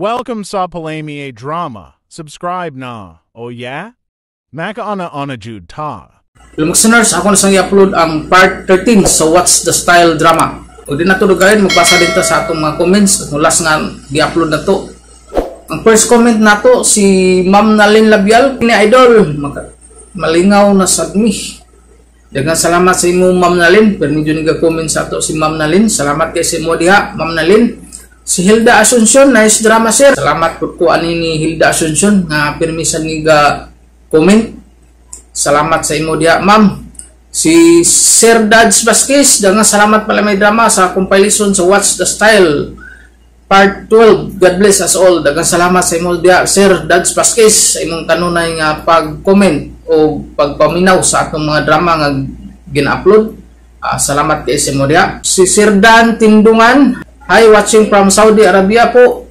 Welcome sa Palami a Drama. Subscribe na. Oh yeah? Makaana ana jud ta. Listeners, ako na sang i-upload ang part 13 sa What's the Style drama. O di na to dugayon, magbasa din ta sa atong mga comments at last nga gi-upload na to. Ang first comment nato si Ma'am Nalin Labial, ni Idol, malingaw na sad mi. Daghang salamat sa imo, Ma'am Nalin, pero medyo nag-comment sa ato si Ma'am Nalin. Salamat kay sa imo diha, Ma'am Nalin. Si Hilda Asuncion, nice drama sir. Salamat pud ko ani ni Hilda Asuncion nga permisan ni ga comment. Salamat sa imo diha, ma'am. Si Sir Dads Vasquez, daghang salamat pala may drama sa compilation sa What's the Style Part 12. God bless us all. Daghang salamat sa imo diha, Sir Dads Vasquez, sa imong kanunay nga pag-comment o pagpaminaw sa atong mga drama nga gina-upload. Salamat kay sa imo diha. Si Sir Dan Tindungan, hi, watching from Saudi Arabia po.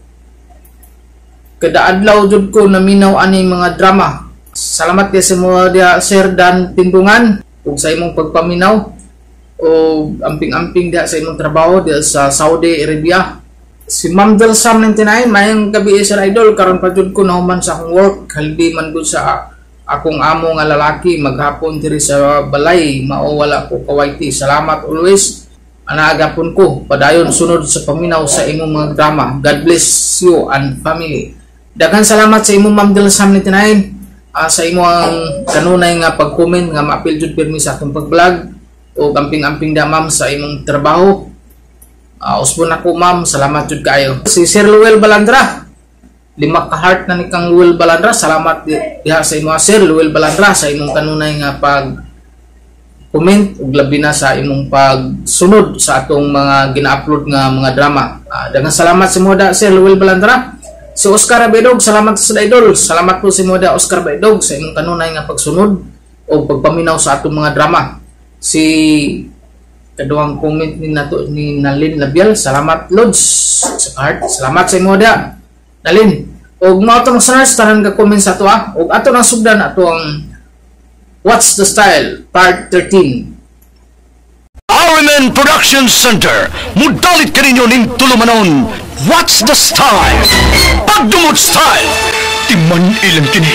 Kada adlaw jud ko naminaw ani mga drama. Salamat kay sa imo diha, Sir Dan Tindungan, ug sa imong pagpaminaw o amping-amping diha sa imong trabaho diha sa Saudi Arabia. Si Ma'am Delsam 99, mayong gabi Sir Idol, karon pa jud ko nahuman sa akong work, halbi man gud sa akong amo nga lalaki maghapon diri sa balay, mao wala ko kawayti. Salamat always. Anaagapon ko padayon sunod sa paminaw sa imong mga drama. God bless you and family. Daghan salamat sa imong Ma'am Delsam 99, sa imong kanunay nga pag-comment nga maapil jud pirmi sa atong pag-vlog o amping-amping da ma'am sa imong trabaho. Usbon ako ma'am, salamat jud kaayo. Si Sir Luel Balandra, 5 ka heart na ni kang Luel Balandra. Salamat diha sa imo Sir Luel Balandra sa imong kanunay nga pag comment ug labi na sa imong pagsunod sa atong mga gina-upload nga mga drama. Daghang salamat sa imo da Sir Luel Balandra. Si Oscar Abedog, salamat sa idol. Salamat po sa imo da Oscar Abedog sa imong kanunay nga pagsunod o pagpaminaw sa atong mga drama. Si kaduang comment ni nato ni Nalin Labial, salamat Lods sa heart. Salamat sa imo da Nalin. Og mao to mga listeners, tanan ka comment sa ato ah. Og ato nang sugdan ato ang What's the Style Part 13. RMN Production Center, mudalit kaninyo ning tulumanon, What's the Style? Pagdumot Style! Timan ilang kini.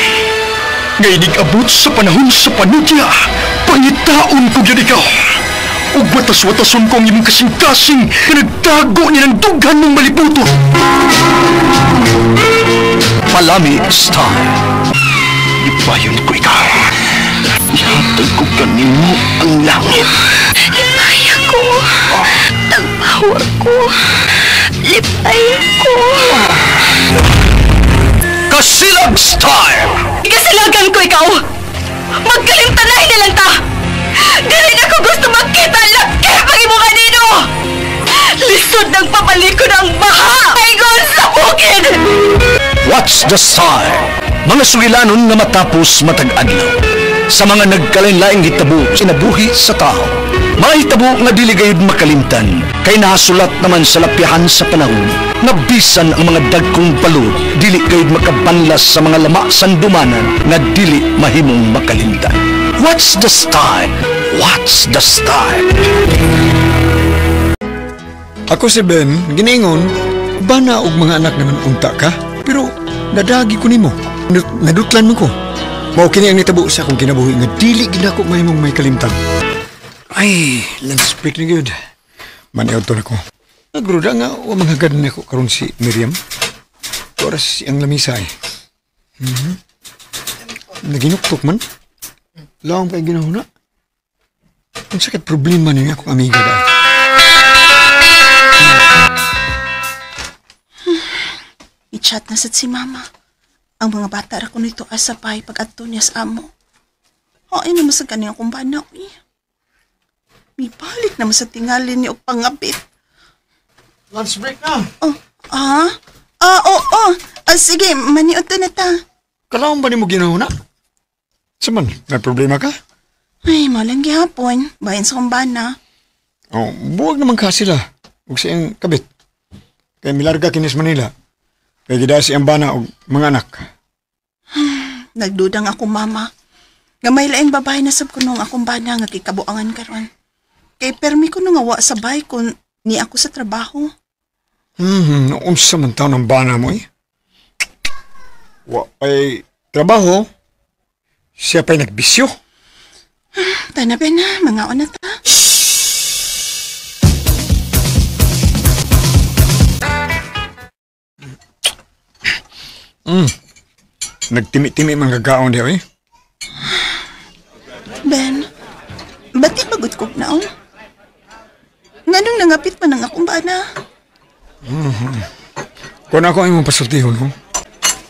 Ngay abot sa panahon sa panudya, pangitaon ko gyud ikaw. Ug watas-watason ko ang imong kasing-kasing nga nagtago ni ng dughan mong malibuto. Palami Style. Ibayon ko ikaw. Ihatag ko kanimo ang langit. Lipay ko. Tagpawa ko. Lipay ko. Kasilag Style! Kasilagan ko ikaw. Magkalimtanay na lang ta. Dili na ko gusto magkita laki pag imo kanino. Lisod ng papalikod ang baha. Aygon sa bukid. What's the Style? Mga sugilanon nga matapos matag adlaw. Sa mga nagkalain-laing hitabo kinabuhi sa tao. Mga hitabo nga dili gayud makalimtan kay nahasulat naman sa lapyahan sa panahon nga bisan ang mga dagkong balod dili gayud makabanlas sa mga lama sandumanan nga dili mahimong makalimtan. What's the style? What's the style? Ako si Ben, giningon, bana og mga anak naman unta ka, pero nadagi ko nimo. Nadutlan mo ko. Mao kini ang nitabo sa akong kinabuhi nga dili gid ako mahimong may kalimtan. Ay, lunch break na gyud. Maniod to nako. Nagruda nga wa manghagad nako karon si Miriam. Oras ang lamisa ay. Naginuktok man. Lawom kay ginahuna. Ang sakit problema niya akong amiga dahil. I-chat na sad si mama. Ang mga bata ra kuno ito asa pay pag-adto niya sa amo. Ay naman sa kanyang kumbana, uy. Mibalik naman sa tingali ni og pangabit. Lunch break na. Oh, ah? Ah, oo, oh, oh. Ah, sige, maniod to na ta. Kalaon ba nimo ginahuna? Saman, may problema ka? Ay, malang gihapon. Bahin sa kumbana. Oh, buwag naman ka sila. Ug sa iyang kabit. Kay milarga kinis Manila. Kay gida si ang bana og mga anak. Nagdudang ako, mama. Nga may laing babae na sab kuno ang akong bana nga gikabuangan karon. Kay permi ko nga wa sa bay kun ni ako sa trabaho. Unsa man taon ang bana mo eh. Wa pa'y trabaho, siya pa'y nagbisyo. Tana, Ben, mga na ta. Nagtimi-timi mga gagaon diya, eh. Ben, ba't di pagod kog naon? Nganong nangapit man ang akong bana? Kung ako ang imong pasultihon, no?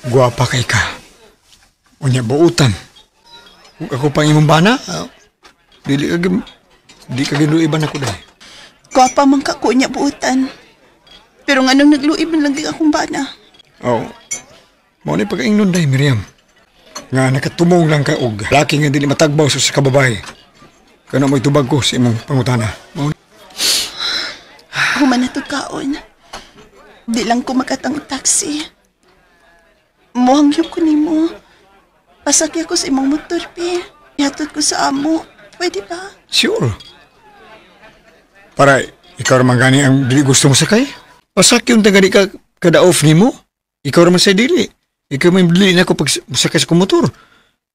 Guwapa kay ka. Unya, buutan. Kung ako pang imong bana, di ka ginuiban ako dahil. Guwapa man ka ko niya buutan. Pero nganong nagluib man lang di akong bana? Oo. Mao ni pagkaingnon dahil, Miriam. Nga nakatumong lang ka og laki nga dili matagbaw sa kababae. Kana mo'y tubag ko sa imong pangutana. Mao Human na to kaon. Di lang ko makatang taxi. Muhangyok ko nimo. Pasakya ko sa imong motor, pi. Ihatod ko sa amo. Pwede ba? Sure. Para ikaw raman gani ang dili gusto mo sakay. Pasakyon ta gani ka kada off nimo. Ikaw raman sa dili. Ikaw may dili na ako pag sakay sa motor.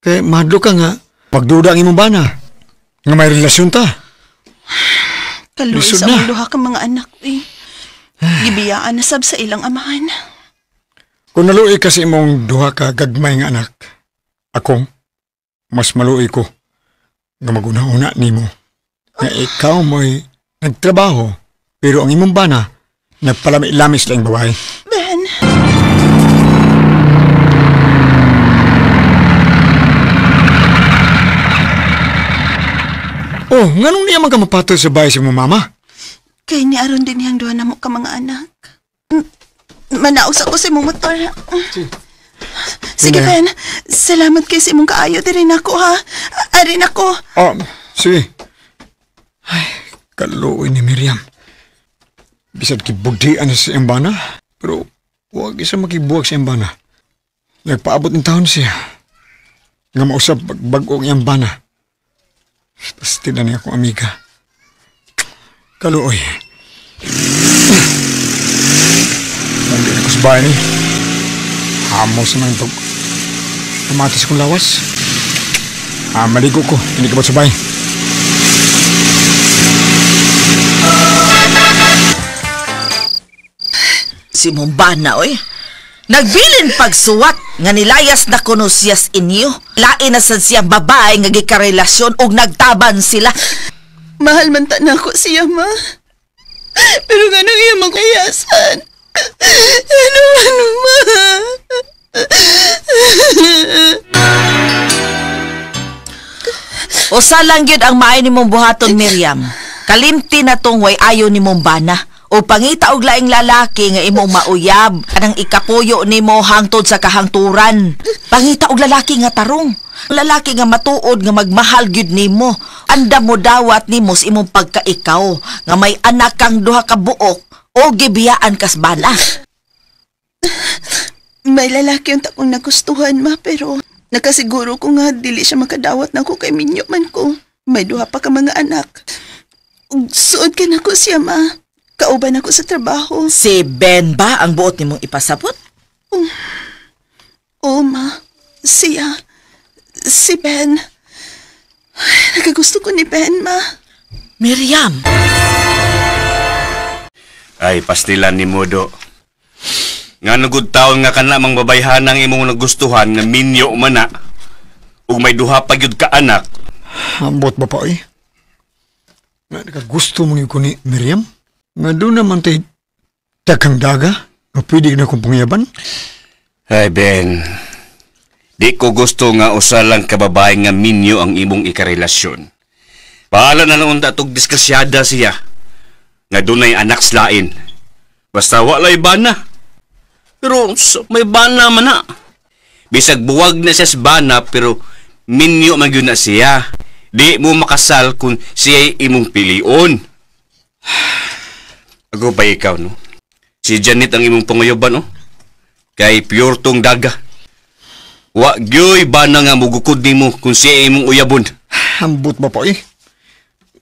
Kaya mahadlo ka nga pagduda ang imong bana. Nga may relasyon ta. Kaluoy Lisod sa na. among duha ka mga anak, eh. Gibiyaan na sab sa ilang amahan. Kung naluoy ka sa imong duha ka gagmay nga anak, ako, mas maluoy ko nga maguna-una nimo. Nga ikaw mo'y nagtrabaho, pero ang imong bana, nagpalami-lamis lang babae. Ben! Oh, nganong niya man ka mapatol sa bahay sa imong mama? Kay ni aron din niyang duha na mo ka mga anak. Manaos ako sa imong motor. Sige, Hindi. Ben. Salamat kay sa imong kaayo. Diri na ako, ha? Ari na ko. Oh, sige. Ay, kaluoy ni Miriam. Bisad kibudian na sa iyang bana, pero huwag isa makibuwag sa iyang bana. Nagpaabot ng taon siya. Nga mausap bag-o ang iyang bana. Pasti na niya akong amiga. Kaluoy. Hindi na ko sa bahay ni. Hamos naman pag tumatis kong lawas. Maligo ko. Hindi ka ba sa bahay? Si Mumbana, oy. Nagbilin pagsuwat nga nilayas na kuno siyas inyo. Lain na sad siyang babae nga gikarelasyon og nagtaban sila. Mahal man ta na ako siya, ma. Pero ganun iya magkayasan. Ano man, ma? Usa lang gyud ang maayo nimong buhaton, Miriam. Kalimti na tong way ayo nimong bana. O pangita og laing lalaki nga imong mauyab kanang ikapuyo nimo hangtod sa kahangturan. Pangita og lalaki nga tarong. Lalaki nga matuod nga magmahal gyud nimo. Andam mo dawat nimo sa imong pagkaikaw nga may anak kang duha ka buok o gibiyaan kas bana. May lalaki ang takong nagustuhan, ma, pero nakasiguro ko nga dili siya makadawat na ako kay minyo man ko. May duha pa ka mga anak. Suod ka na ko siya, ma. Kauban ako sa trabaho. Si Ben ba ang buot nimong ipasabot? Oo, ma. Siya. Si Ben. Ay, nakagusto ko ni Ben, ma. Miriam! Ay, pastilan ni Modo. Nga nagud taon nga kana mang babayhan ang imong nagustuhan nga minyo man na. Ug may duha pa gyud ka anak. Ambot ba pa, eh? Nga nakagusto mong ko ni Miriam? Nga doon naman tayo daghang daga? Nga pwede na kong pangyaban? Ay, Ben. Di ko gusto nga usa lang ka babae nga minyo ang imong ikarelasyon. Bahala na lang unta tog diskasyada siya. Nga dunay anak slain. Basta walay bana. Pero may bana man na. Bisag buwag na siya sa bana pero minyo man gyud na siya. Di mo makasal kung siya'y imong pilion. Ako pa ikaw, no? Si Janet ang imong panguyoban, no? Kay pure tong daga. Wa gyoy bana nga mugukod nimo kung siya imong uyabon. Ambot ba pa, eh?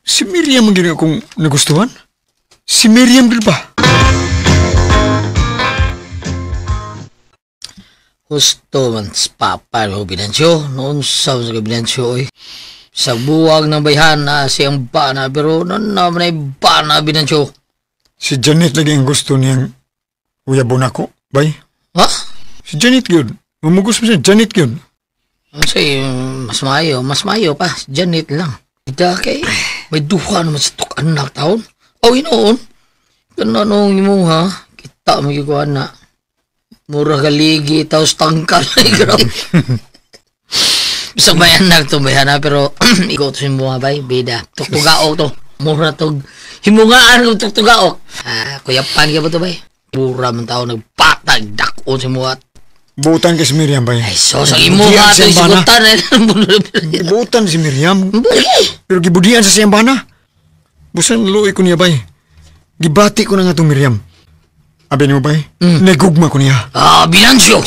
Si Miriam ang gina akong nagustuhan? Si Miriam din ba? Gusto man sa papa no, Binancio. Noon sa Binancio, oy. Sa buwag ng bayhan na siyang bana, pero noon naman ay bana, Binancio. Si Janet lagi ang gusto niyang uyabon ako, bay. Ha? Si Janet yun. Mamugos mo siya, Janet yun. Kasi mas mayo pa, si Janet lang. Ita kay, may duha naman sa tuk-anak taon. O inoon, kananong imo ha, kita magigwa na. Mura kaligi, taos tangkal. Grabe. Bisag may anak to, may anak, pero ikaw to si mga bay, bida. Tuktugaok to. Mura to. Himungaan kong tuktugaok. Ah, kuyapan ka ba to, bay? Mura man tao nagpatag, dakon si mga. Buutan kay si Miriam, bay. Ay, so, sa imo nga ito, isigutan. Buutan si Miriam. Pero gibudian sa siyang bana. Busan luoy ko niya, bay. Gibati ko na nga itong Miriam. Abi niyo, bay? Nagugma ko niya. Ah, Binancio!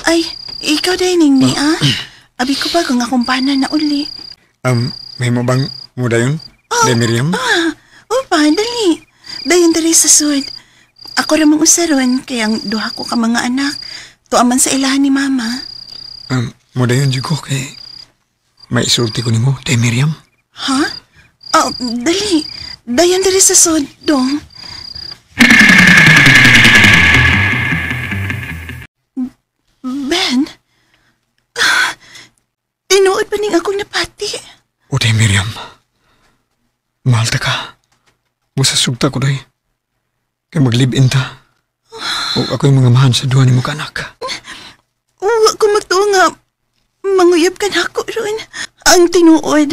Ay, ikaw din ni ah. Abi ko pa kung akong pana na uli. May mo bang muda yun? Oh, de Miriam? Ah, opa, dali. Dayon dali sa sud. Ako ramang usaron, kaya ang duha ko ka mga anak. Tuaman sa ilahan ni mama. Muda yun, Jugo, kay may isulti ko nimo, de Miriam. Ha? Oh, dali. Dayon dali sa sud, dong. Ben? Tinuod pa ning akong napati. O day, Miriam. Mahal ta ka. Musasugta ko, day. Kaya mag-live-in ta. O ako'y mga mahan sa duha ni mo kanak. Uwa ko magtuo nga. Manguyab ka na ako ron. Ang tinuod.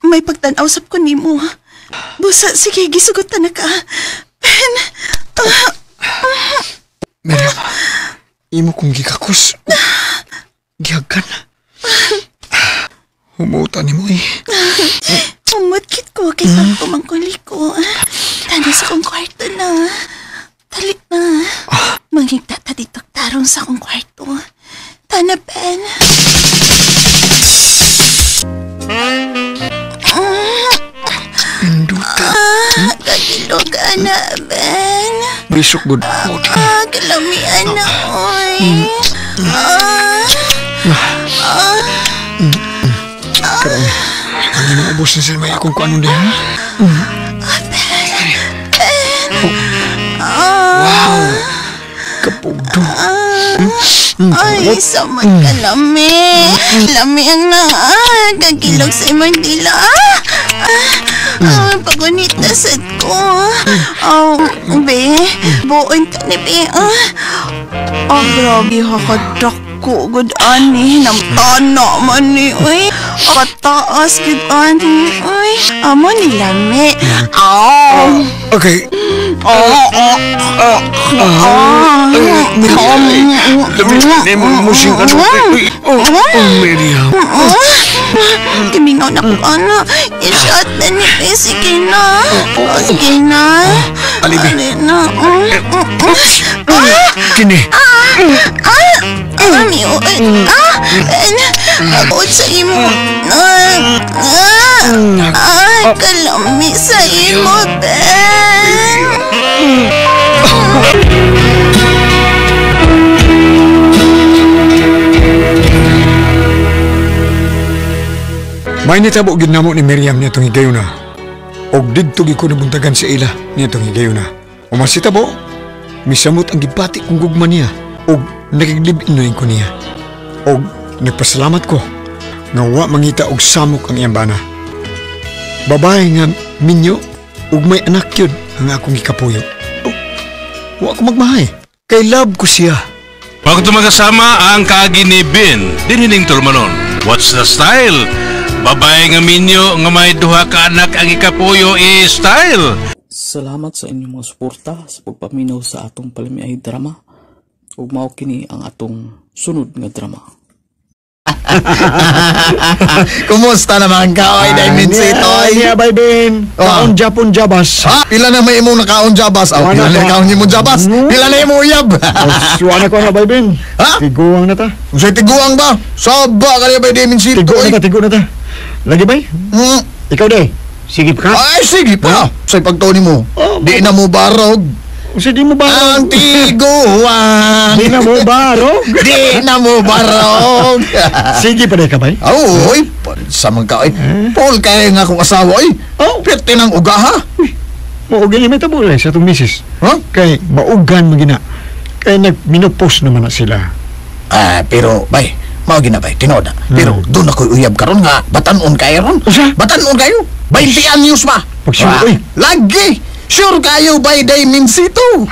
May pagtanaw sab ko nimo. Busa, sige, gisugutan na ka. Ben! Miriam, imo kong gikakos. Gihagkan. Humuta ni mo eh. Umutkit ko kay sa kumangkuli ko. Tanda sa kong kwarto na. Talik na. Manghigta ta dito tarong sa kong kwarto. Tana, Ben. Pinduta. Kagilog na, Ben. Bisok, good. Kalamian na, oy. Karoon, ang inuubos na sila may akong kung anong diha. Ben! Wow! Kapugdo. Ay, samad ka lami. Lami na. Kagilog sa imong dila. Pagunita sad ko. Oh, be. Buon ka ni be. Oh, grabe hakadak ko. Good ani. Namtana man ni. Uy. Kataas good ani. Uy. Amo ni lami. Oh. Okay. Miriam. Kimingaw na ko, ano. I-shot na ni Pe. Sige na. Sige na. Alibi. Na. Kini. Pagod sa imo. Kalami sa imo, Ben. May nitabo gid namo ni Miriam niya itong higayuna. Og didto gid ko nabuntagan sa ila niya itong higayuna. Umasitabo, misamot ang gibati kong gugma niya. Og nakiglib-in ko niya. Og nagpasalamat ko nga wa mangita og samok ang iyang bana. Babae nga minyo ug may anak yun ang akong gikapuyo. Oh, wa ko magmahay. Kay love ko siya. Bago tumagasama ang kaagi ni Bin, dinhining tulmanon. What's the style? Babae nga minyo nga may duha ka anak ang ikapuyo i style. Salamat sa inyong mga suporta sa pagpaminaw sa atong palamiay drama. Ug mao kini ang atong sunod nga drama. Kumusta naman ka, oy, Diamond Sitoy? Niya, bay Ben. Kaon Japon Jabas. Ha? Pila na may imong nakaon Jabas? Aw, pila na nakaon nimo Jabas? Pila na imong uyab? Suwana ko na, bay Ben. Ha? Tiguang na ta. Unsay tiguang ba? Saba ka niya, bay Diamond Sitoy. Tigo na ta, tigo na ta. Lagi, bay? Ikaw, day. Sige pa ka? Ay, sige pa. Sa pagtuo nimo. Oh, Di na mo barog. Usa di mo barog? Ang tiguan. Di na mo barog? Di na mo barog. Sige pa ka bay? Oh, oy, sa man ka oy. Paul kay nga akong asawa oy. Oh. Pirti ng uga ha. Mao gani may tabo sa atong misis. Huh? Kay maugan man gina. Kay nagminopos naman na sila. Ah, pero bay, mao gina bay, tinuod na. Pero doon ako'y uyab karon nga batan-on kayo ron. Usa? Batan-on kayo. 20 anyos pa. Pag-sure, oy. Lagi. Sure kayo by day minsito.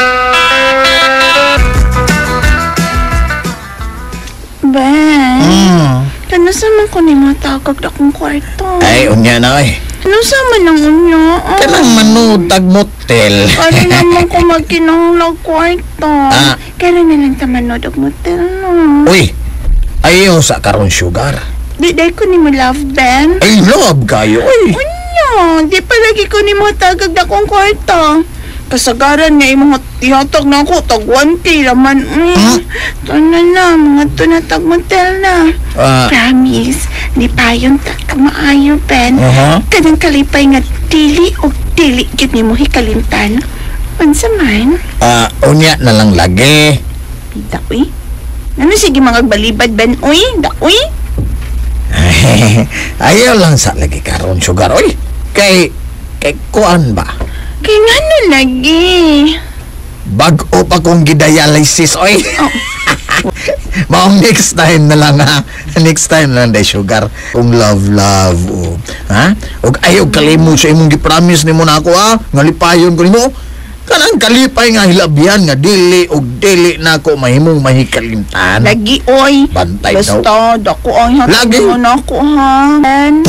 Ben, kano sa man ko ni matagag akong kwarto? Ay, unya na oy. Ano sa man ang unya? Kanang manutag motel. Kaya naman ko magkinanglag kwarto. Ah. Kaya na lang ta manood og motel, no? Uy, ayaw sa karon sugar. Di day ko ni mo love, Ben. Ay, love kayo, oy. Unya, di pa lagi ko ni mo tagag akong kwarto. Kasagaran nga imong ihatag na ako, tag 1K raman. Ito na na, mga to na tag motel na. Promise, di pa yun tag maayo, Ben. Uh-huh. Kanang kalipay nga dili o dili gid nimo hikalimtan. Unsa man? Unya na lang lagi. Bida, uy. Ano sige mga balibad, Ben, uy? Da, uy. Ayaw lang sa lagi karon sugar, oy. Kay kuan ba? Kay ngano lagi? Bag-o pa kong gidialysis, oy. Oh. Maong next time na lang, ha? Next time na lang, day, sugar. Kung love, love, o. Ha? Og ayaw kalimot sa imong gipromise nimo na ako, ha? Nga lipayon ko nimo. Kanang kalipay nga hilabyan, nga dili, og dili na ako mahimong mahikalimtan. Lagi, oy. Bantay daw. Basta, dako ang hatag Lagi. mo na ako, ha? Ben?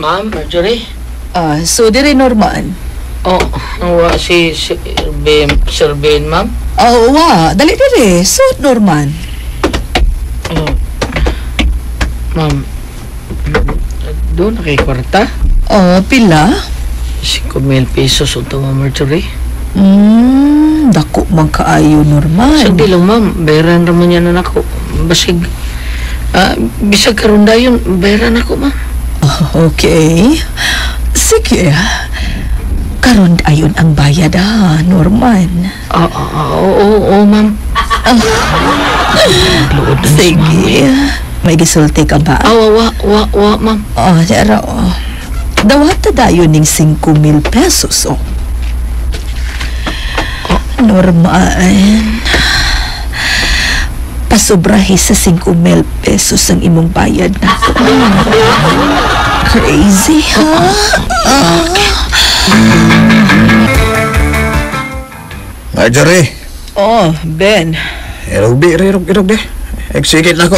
Ma'am, Marjorie? So dire Norman. Oh, wa si Sir Ben, ma'am? Oh, wa, dali dire. So Norman. Oh. Ma'am, doon na kay kwarta? Oh, pila? 5,000 pesos ito, ma'am Marjorie. Dako man kaayo Norman. Sa di lang, ma'am, bayaran raman yan na ako. Basig, bisag karon dayon, bayaran ako, ma'am. Okay. Sige. Karon ayon ang bayad, ha, Norman. Oo, ma'am. Sige. May gisulti ka ba? Wa, ma'am. Oh, sira, oh. Dawata dayon ning 5,000 pesos, oh. Norman. Pasobrahe sa 5,000 pesos ang imong bayad na. Crazy, ha? Marjorie. Oh, Ben. Irog di. Exigit na ko.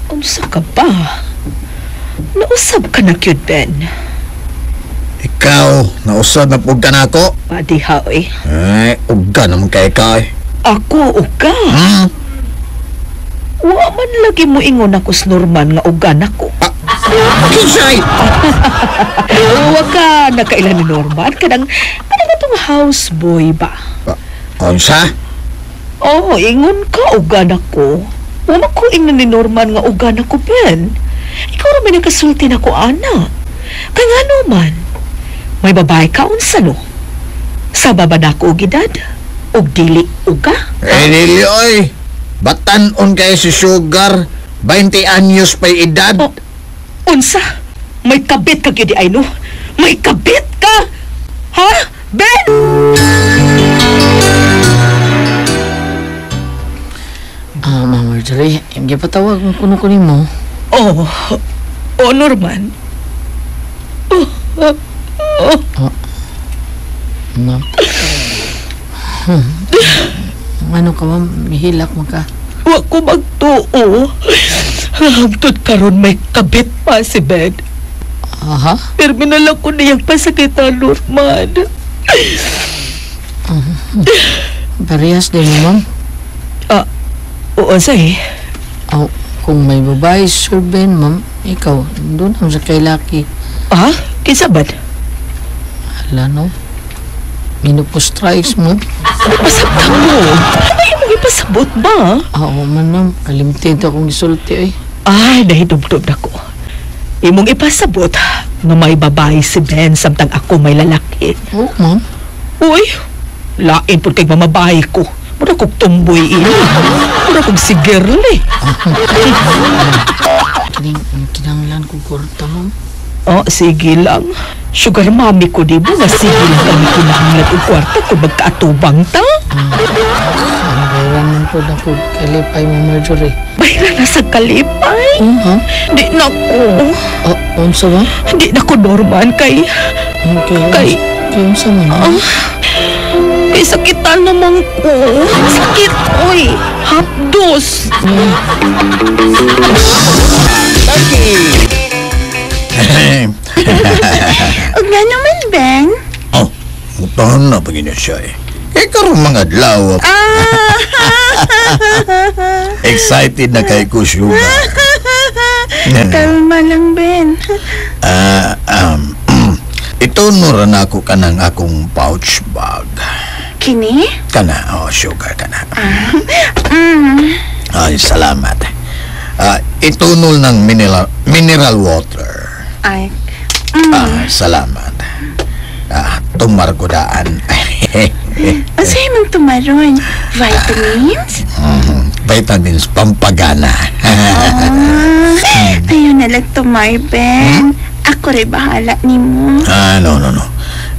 Unsa ka ba? Nausab ka na, cute, Ben. Ikaw, nausab na pug ka na ako. Padiha, eh. Ay, uga naman kay ka, eh. Ako, uga? Wa man lagi mo ingon ako sa Norman nga uga nako. Kinsay! Wa ka nakailan ni Norman kanang atong houseboy ba? Unsa? Oh, ingon ka uga nako. Wa man ko ingnon ni Norman nga uga nako, Ben. Ikaw ra may nakasulti nako ana. Kay ngano man? May babae ka unsa no? Sa baba nako og edad og dili uga? Eh, dili oy. Batan-on kay si Sugar, 20 anyos pa'y edad. Oh, unsa? May kabit ka gyud ay no? May kabit ka? Ha? Ben? Ma'am Marjorie, gipatawag mo kuno ko nimo. Oh, oh Norman. Oh, oh, oh. Ma'am. Ano ka, ma'am? Mihilak mo ka. Wa ko magtuo. Hangtod karon may kabit pa si Ben. Aha? Pero minala ko niyang pasakitan, Norman. Parehas din, ma'am. Oo, say. Oh, kung may babae, Sir Ben, ma'am, ikaw, doon ang sa kay Lucky. Ah? Kinsa ba? Hala, no? Minupos strikes mo. Pasabtan mo. Ay, mo ipasabot ba? Oo man, ma'am. Kalimtin to akong gisulti, eh. Ay, nahidubdob na ko. Imong ipasabot nga may babae si Ben samtang ako may lalaki. Oh, ma'am. Uy, lain po kay mamabae ko. Mura kog tumboy ini. Mura kog si girl eh. Kining kinanglan ko kwarta, ma'am. Oh, sige lang. Sugar mommy ko, di ba? Nga sige lang kami kinahanglan og kwarta kung magkaatubang ta. Bayran man po na ko kalipay, Ma'am Marjorie. Bayran na sa kalipay? Uh-huh. Di na ko. Oh, unsa ba? Di na ko, Norman, kay... Okay, Kay... Kay unsa man? Oh, kay sakitan naman ko. Sakit, oy. Hapdos. Ug nga naman, Ben. Oh, mutahan na pag siya eh. Kay karon mga adlaw. Ah! Excited na kay ko, sugar. Kalma lang, Ben. Ito nura na ako kanang akong pouch bag. Kini? Kana, oh, sugar, kana. Mm. Ay, salamat. Itunol ng mineral water. Ay. Salamat. Tumar ko daan. Unsay mong tumaron? Vitamins? Vitamins, pampagana. Ayun na lang tumar, Ben. Ako rin bahala nimo. No, no, no.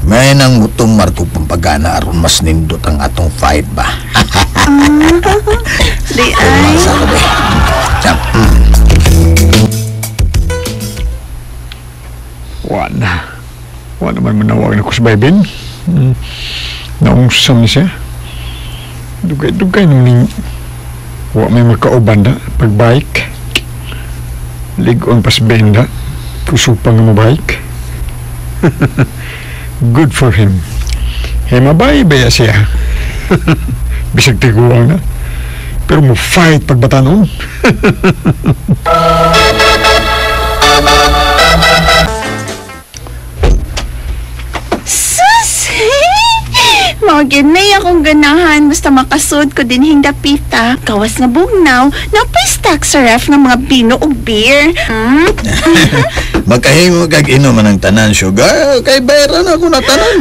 May nang tumar ko pampagana aron mas nindot ang atong fight ba. Di ay. Sa gabi. Wala. Wala naman manawag na ko sa Biden. Naungsam ni siya. Dugay-dugay nung ning... Wa may makauban na pag-bike. Ligon pas benda. Kusupang nga mabike. Good for him. Hey, mabay baya siya. Bisag tiguang na. Pero mo fight pagbatanon. Sus! Mao gyud na akong ganahan basta makasud ko dinhing dapita. Kawas nga bugnaw, napay stock sa ref ng mga bino ug beer. Hmm? Makahimo kag inom man ang tanan, sugar. Kay bayaran ako na tanan.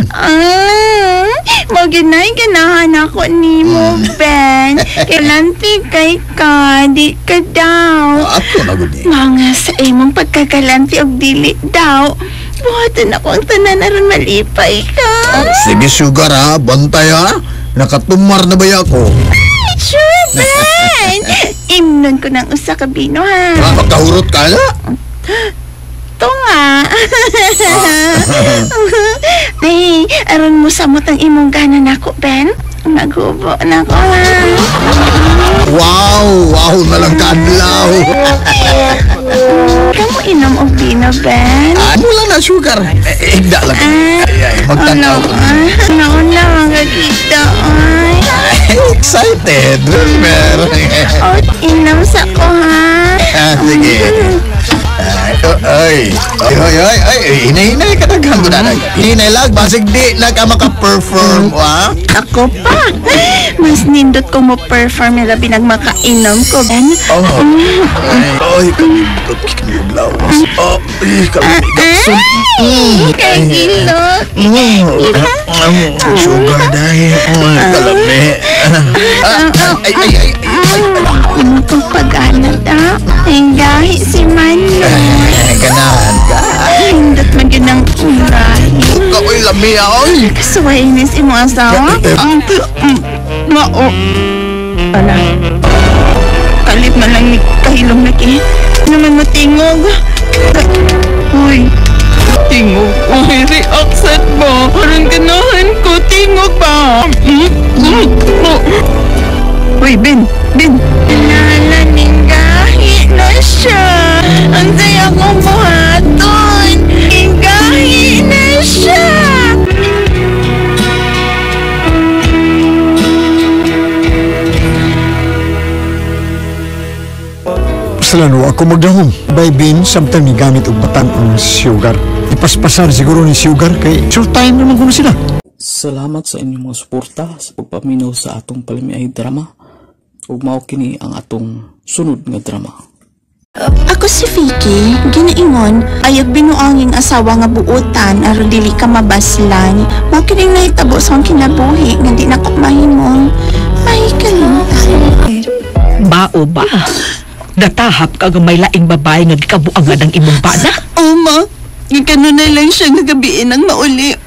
Mao gyud na ganahan ako nimo, Ben. Kalanti kay ka, di ka daw. Ako na gud ni. Mga sa imong pagkakalanti og dili daw. Buhatan ako ang tanan aron malipay ka. Sige, sugar ha. Bantay ha. Nakatumar na ba ako? Ay, sure, Ben. Imnon ko ng usa ka bino ha. Makahurot ka na? Ito nga. Ay, aron mo samot ang imong gana nako, Ben. Naghubo na ko ha. Wow! Wow na lang kaadlaw. Kamu inom og bino, Ben? Ano lang na, sugar. Higda lang. Ay, magtanaw ko. Noon lang ang kakita. Ay. Excited, remember? Oh, inom sa ko, ha? Sige. Ay, ay, ay, ay, ay, hinay-hinay ka naghan ko na. Hinay lang, basig di na ka maka-perform, ha? Ako pa. Mas nindot ko mo perform nila binagmakainom ko, Ben. Oh, ay, kalindot, kinuglawas. Oh, ay, kalindot. Kay gilot. Sugar dahil, kalami. Ay, ay, ay, ay. Ano kong pag-anat, ha? Ay, gahi si Mano. Ganahan ka. Hindot man yun ang urahi. Uy, lami, oy. Kasuway nis imong asawa. Mao. Ala. Kalit na lang ni kahilom na ki. Naman matingog. Uy. Tingog. Uy, react ba? Parang ganahan ko. Tingog ba? Uy, Ben. Ben. Nalaning gahi na siya. Ang saya kong buhaton. Gahi na siya. Salano ako magdahom. By Ben, samtang ni gamit og batan ang sugar. Ipaspasan siguro ni sugar kay short time naman kuno sila. Salamat sa inyong mga suporta sa pagpaminaw sa atong palamiay drama. Ug mao kini ang atong sunod nga drama. Ako si Vicky, ginaingon, ayag binuanging asawa nga buotan aron dili ka mabaslan. Mao kining nahitabo sa akong kinabuhi nga di nako mahimong mahikalimtan. Mao ba? Natahap ka nga may laing babae nga gikabuangan ang imong bana? Oma, gikanunay lang siya nga gabiin ang mauli.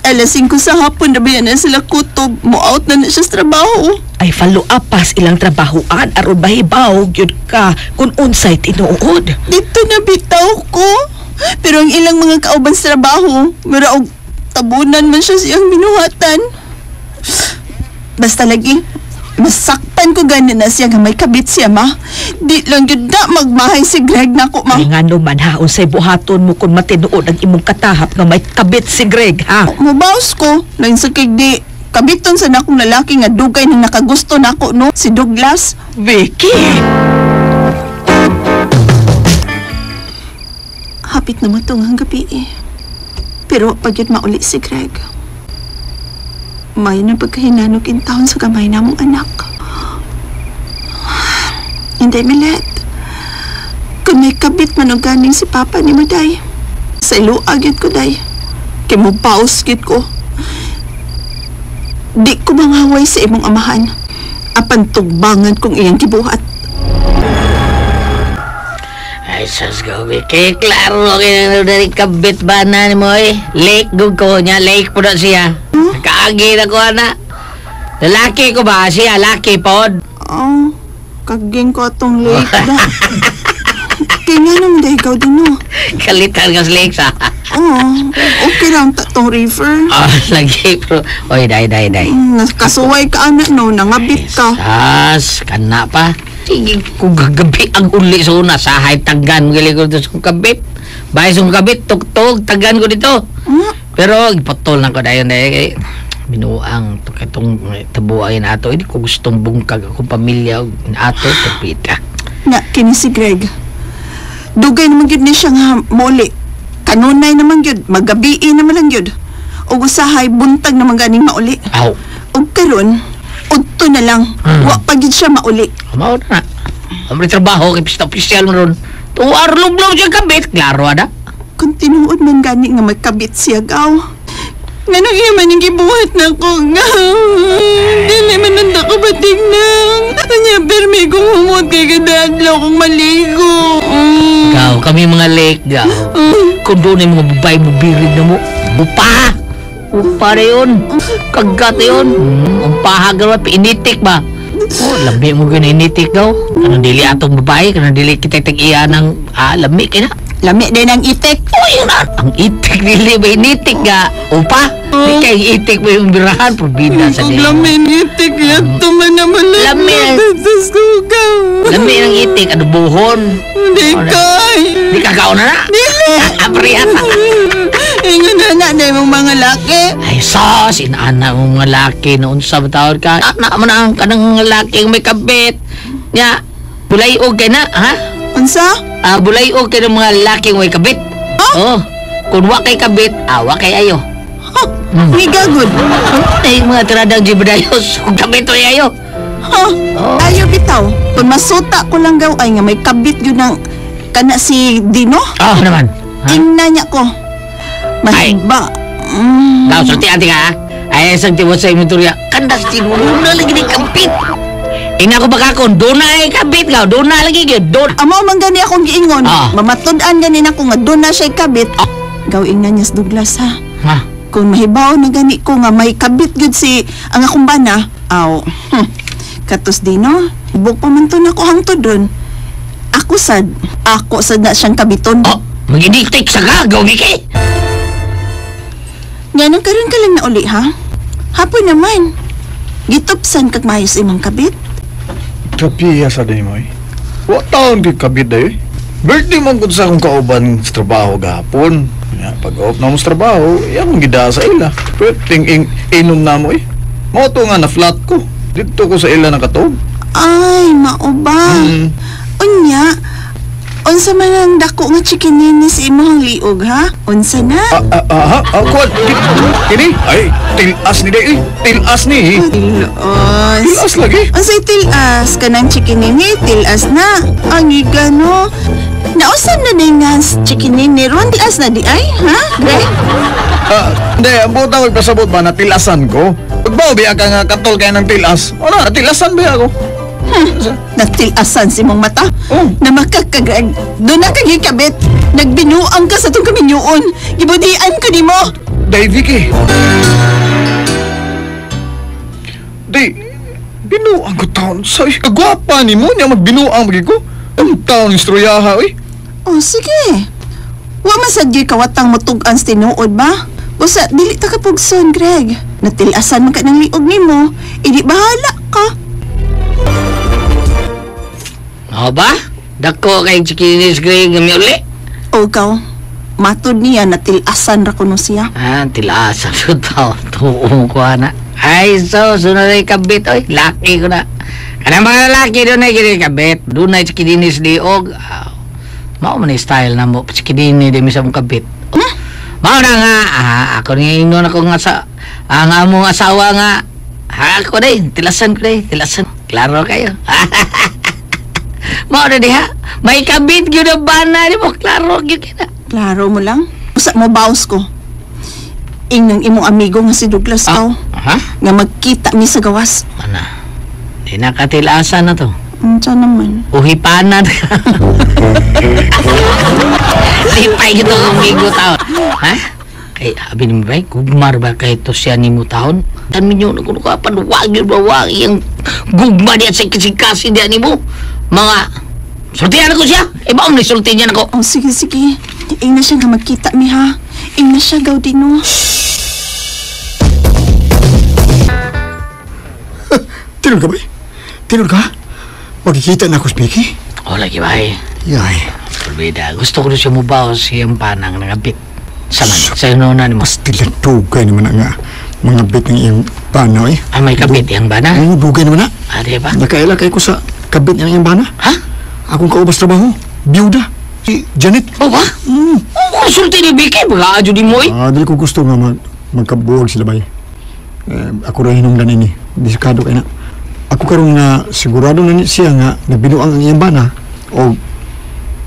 5:00 sa hapon, nabayan na sila kutob. Mo-out na na siya sa trabaho. Ay, follow up pas ilang trabahoan aron mahibaw gyud ka kung unsay tinuod. Dito na bitaw ko. Pero ang ilang mga kauban sa trabaho, mura og tabunan man siya siyang binuhatan. Basta lagi, masakpan ko gani na siya nga may kabit siya, ma. Di lang gyud na magmahay si Greg nako, ma. Ay nga naman ha, unsay buhaton mo kung matinuod ang imong katahap nga may kabit si Greg, ha? Mubaos ko, lain sa kay di kabiton sa nakong lalaki nga dugay nang nakagusto nako, no? Si Douglas. Vicky! Hapit na mo itong ang gabi eh. Pero pag yun mauli si Greg, may na pagkahinanok in taon sa gamay namong anak. Hindi, Milet. Kung may kabit man o ganing si Papa ni mo, day. Sa iluag yun ko, day. Kay mo paus yun ko. Di ko mangaway sa imong amahan. Apan tugbangan kong iyang gibuhat. Ay, sus ko, Vicky. Klaro kayo dari kabit ba na ni mo eh. Lake gug ko niya. Lake po na siya. Kaagi na ko, ana. Lalaki ko ba siya? Laki pod. Oh, kaging ko atong lake na. Kaya nga naman dahil ikaw din, no? Kalitan ka sa lake sa. Oo, okay lang tatong river. Ah, lagi pero. Oy, day, day, day. Kasuway ka, anak, no? Nangabit ka. Sas, kana pa. Sige, kung gagabi ang uli sa una, sahay tagan mo galing ko dito sa kabit. Bahay sa kabit, tuktog, tagan ko dito. Pero, ipatol na ko dayon eh. Binuang, itong tabuay na ato. Hindi ko gustong bungkag akong pamilya ato, tapita. Na, kini si Greg. Dugay naman gyud ni siya nga muli. Kanunay naman gyud, magabii naman lang gyud. Ug usahay buntag naman ganing mauli. Aw. Ug karon, udto na lang. Wa pa gyud siya mauli. Mao na. Amri trabaho kay pista opisyal man ron. Tuwar lublom siya kabit, klaro ada. Kung tinuod man gani nga magkabit siya gaw. Nganong iya man yung gibuhat na ko nga. Dili man nanda ko batingnang. Anya permi kong humot kay kadadlaw kong maligo. Gaw, kami mga lake gaw. Kung doon ay mga babae mo birig na mo, bupa! Upa na yun. Kagat na yun. Ang pahag na initik ba? Oh, lami mo gano'n initik gaw. Kanang dili atong babae, kanang dili kita tag-iya ng lami kaya na. Lami din ang itik. Uy, na. Ang itik dili ba initik ga? Upa? Di kay itik mo yung birahan, probida sa Kung dili. lami ng itik, yato man naman lang. Lami ang- Lami ang itik, ano buhon? Di kay. Di ka kaon na na? Dili. Apriya. Ingon na na na imong mga laki. Ay, sos, inaana mong mga laki noon sa tawad ka. Anak mo na ang kanang laki may kabit. Nya, bulay og kay na, ha? Unsa? Bulay og kay ng mga laki may kabit. Oh. Kung wa kay kabit, wa kay ayo. Huh, Nigagod. Ay, mga tiradang jibadayos, kung kabit o ayo. Huh, ayo bitaw. Kung masuta ko lang gaw ay nga may kabit yun ang kana si Dino. Oh, naman. Ha? Ingna niya ko. Mahiba. Daw, sulti ati ka, ha? Ay, isang tiwot sa inventorya. Kandas tinuluna lagi ni kabit. Ina ko baka kung doon na ay kabit ka, doon na lagi yun, doon. Amo man gani akong giingon. Mamatud-an gani nako nga doon na siya kabit. Gaw ingna niya sa Douglas ha. Ha? Kung mahibaw na gani ko nga may kabit gyud si ang akong bana, aw. Katos Dino, buk pa man to nako hangtod ron. Ako sad na siyang kabiton. Oh, mag-initik sa ka, gaw Vicky. Nga nang karon ka lang na uli ha? Hapon naman. Gitupsan kag maayos imong kabit. Kapiya sa day mo eh. Wa taon kay kabit day eh. Birthday man gud sa akong kauban sa trabaho gahapon. Ya, pag off na mo sa trabaho, iya akong gidaa sa ila. Pero ting inom na mo eh. Mao to nga na flat ko. Dito ko sa ila nakatuog. Ay, mao ba? Unya, Unsa man ang dako nga chikinini sa imong liog, ha? Unsa na? Kuwan, kini? Ay, tilas ni day, tilas ni. Tilas. Tilas lagi. Unsay tilas? Kanang chikinini, tilas na. Ang igano. Nausan na din nga chikinini ron, tilas na di ay, ha? Greg? Hindi, ang buta ko'y pasabot ba na tilasan ko? Pagbaw, biya ka nga katol kaya ng tilas. Wala, natilasan biya ako. Natilasan si mong mata. Oh. Na makakagreg. Doon na kagikabit. Nagbinuang ka sa itong kaminyuon. Gibudian ko ni mo. Day, Vicky. Day, binuang ko taon. Sa kagwapa ni mo niya magbinuang magi ko. Ang taon instruyaha, uy. Oh, sige. Wa man sad gyud kawatang mutug-an sa tinuod ba? Busa, dili ta kapugson, Greg. Natilasan man ka ng liog nimo. Idi bahala ka. O ba? Dako kay chikinis Greg nga miuli. O ikaw, matod niya natilasan ra kuno siya. Ah, tilasan ko tao. Tuong ko ana. Ay, so, sunod ay kabit. Oy, laki ko na. Kanang mga lalaki doon ay kini kabit. Doon ay chikinis liog. Mao man style na mo. Chikinini di mi sa mong kabit. Huh? Mao na nga. Ako ni ingon ako nga sa ang among asawa nga. Ako day, tilasan ko day, tilasan. Klaro kayo. Mao na diha. May kabit gyud ang bana di mo klaro gyud kina. Klaro mo lang. Usa mo baos ko. Ingnang imong amigo nga si Douglas kaw. Ha? Nga magkita mi sa gawas. Ana. Di na katilasan na to. Unsa naman? Uhipanan. Lipay gito ang amigo taon. Ha? Kay abi ni bay, gugmar ba kay to siya nimo taon? Tan minyo na kuno ka paduwag yun ba wag iyang gugma diya sa kisikasi diya nimo. Mga sultihan ako siya. Eh ba ni sulti niya nako. Oh, sige sige. Ingna siya nga magkita mi ha. Ingna siya Gaudino. Tinod ka ba? Tinod ka? Magkikita na ako sa Vicky? Oh, lagi ba eh. Yay. Pulbida, gusto ko na siya mubaw siyang panang nangabit. Sa man, sa inuna ni mo. Pastilan dugay naman na nga mga bit ng iyang bana eh. Ah, may kabit iyang bana? Oo, dugay naman na. Ah, di ba? Nakaila kayo ko sa kabit ng iyang bana. Ha? Akong kaubas trabaho, biyuda. Si Janet. Oh, ba? Mm. Oh, sulti ni Vicky, baka adyo di mo eh. Ah, dili ko gusto nga magkabuwag sila bay. Eh, ako rin hinungdan ini. Disikado kayo na. Ako karon nga sigurado na siya nga nagbinuang ang iyang bana o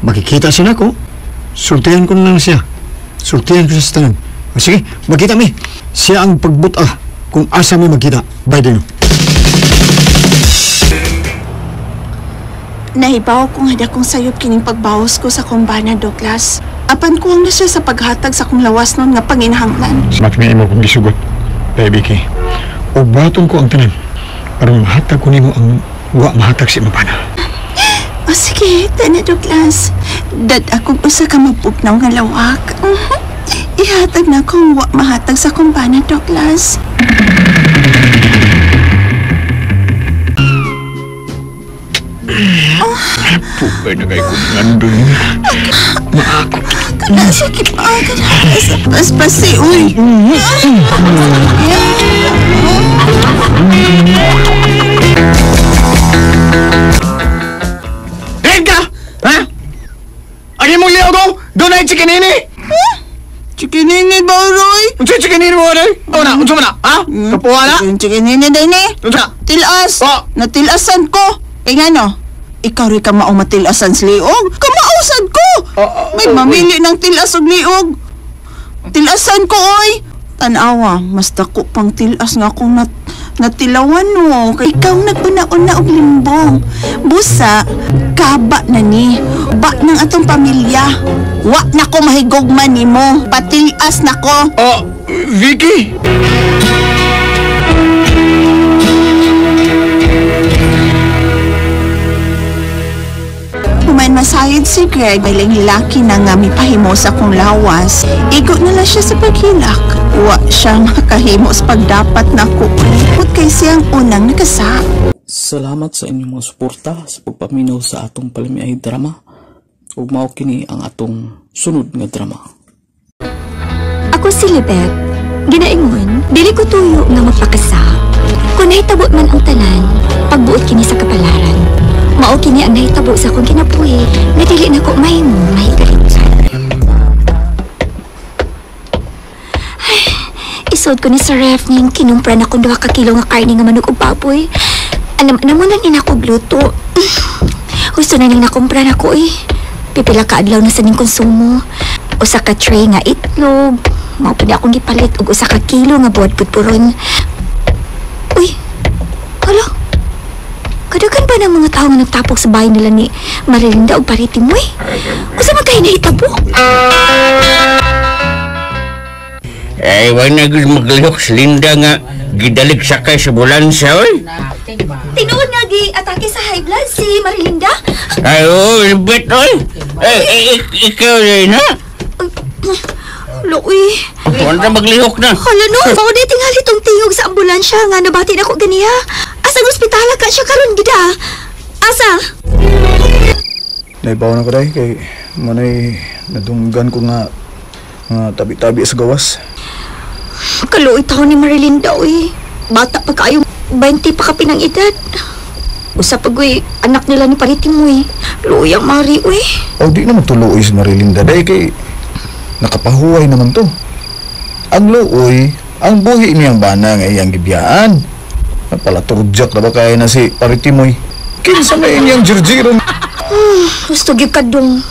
makikita siya nako, sultihan ko na lang siya. Sultihan ko siya sa tanan. O sige, magkita mi. Siya ang pagbuta kung asa mi magkita. Bye din. Nahibaw ko nga dakong sayop kining pagbawas ko sa kumbana, Douglas. Apan kuwang na siya sa paghatag sa kong lawas nun nga panginahanglan. Smak nga imo kong gisugot, Baby Vicky. O baton ko ang tanan. Aron mahatag ko nimo ang wa mahatag si imong bana. O sige, tana Douglas. Dad akong usa ka mapugnaw nga lawak. Ihatag na akong wa mahatag sa akong bana, Douglas. Pugay na kay kong nandun. Maako. Kana sakit pa. Kana sa paspasi, uy. Red ka! Ha? Ang imong liog ko? Doon ay chikinini! Huh? Chikinini ba, Roy? Unsa chikinini mo, Roy? O na, unsa man na? Ha? Kapuha na? Chikinini din eh. Unsa? Tilas. Oh. Natilasan ko. Eh nga no, ikaw rin ka maong matilasan sa liog. Kamausan ko! May mamili ng tilas og liog. Tilasan ko, oy! Tanawa, mas dako pang tilas nga akong natilawan, no. Ikaw naguna-una og limbong. Busa, kaba na ni. Ba ng atong pamilya. Wa na ko mahigugma nimo. Patilas na ko. Oh, Vicky! Human masayod si Greg, may lalaki na nga mipahimo sa kong lawas. Igo na lang siya sa paghilak. Wa siya makahimo sa pagdapat na ko. Put kay siyang unang nakasa. Salamat sa inyong mga suporta sa pagpaminaw sa atong palamiay drama. Ug mao kini ang atong sunod nga drama. Ako si Libet. Ginaingon, dili ko tuyo nga magpakasa. Kung nahitabo man ang tanan, pagbuot kini sa kapalaran. Mao kini ang nahitabo sa akong kinabuhi nga dili na ko mahimo mahikalimtan. Ay, isod ko ni sa ref niyang kinumpra na kong 2 ka kilo nga karne nga manok ug baboy. Anam mo na ni nako gluto. Gusto na ning nakumpra nako eh. Pipila ka adlaw na sa ning konsumo. Usa ka tray nga itlog. Mao pud akong gipalit og usa ka kilo nga buhat pudpuron. Uy, hala. Kadagan ba ng mga tao nga nagtapok sa bahay nila ni Marilinda og Paritimoy? Usa man kay nahitabo? Ay, wala na gud maglihok si Linda nga gidalig sakay sa ambulansya, oy. Tinuod nga gi-atake sa high blood si Marilinda? Ay, oo, libet, oy. Ay, ikaw rin, ha? Loy. Wala maglihok na. Hala no, mao di tingali tong tingog sa ambulansya nga nabati na ko ganiha. Asang ospitala ka siya karon gida? Asa? Naibaw na ko day kay manay nadunggan ko nga tabi-tabi sa gawas. Kaluoy taon ni Marilinda oy. Bata pa kaayo, 20 pa kapin ang edad. Usa pa goy anak nila ni Paritimoy. Luoy ang Mari oy. Oh, di naman tuluoy si Marilinda day kay nakapahuway naman to. Ang luoy, ang buhi niyang bana nga iyang gibiyaan. Palaturjak na ba kaya na si Paritimoy? Kinsa na inyang Giorgiro? Gusto gyud kadong.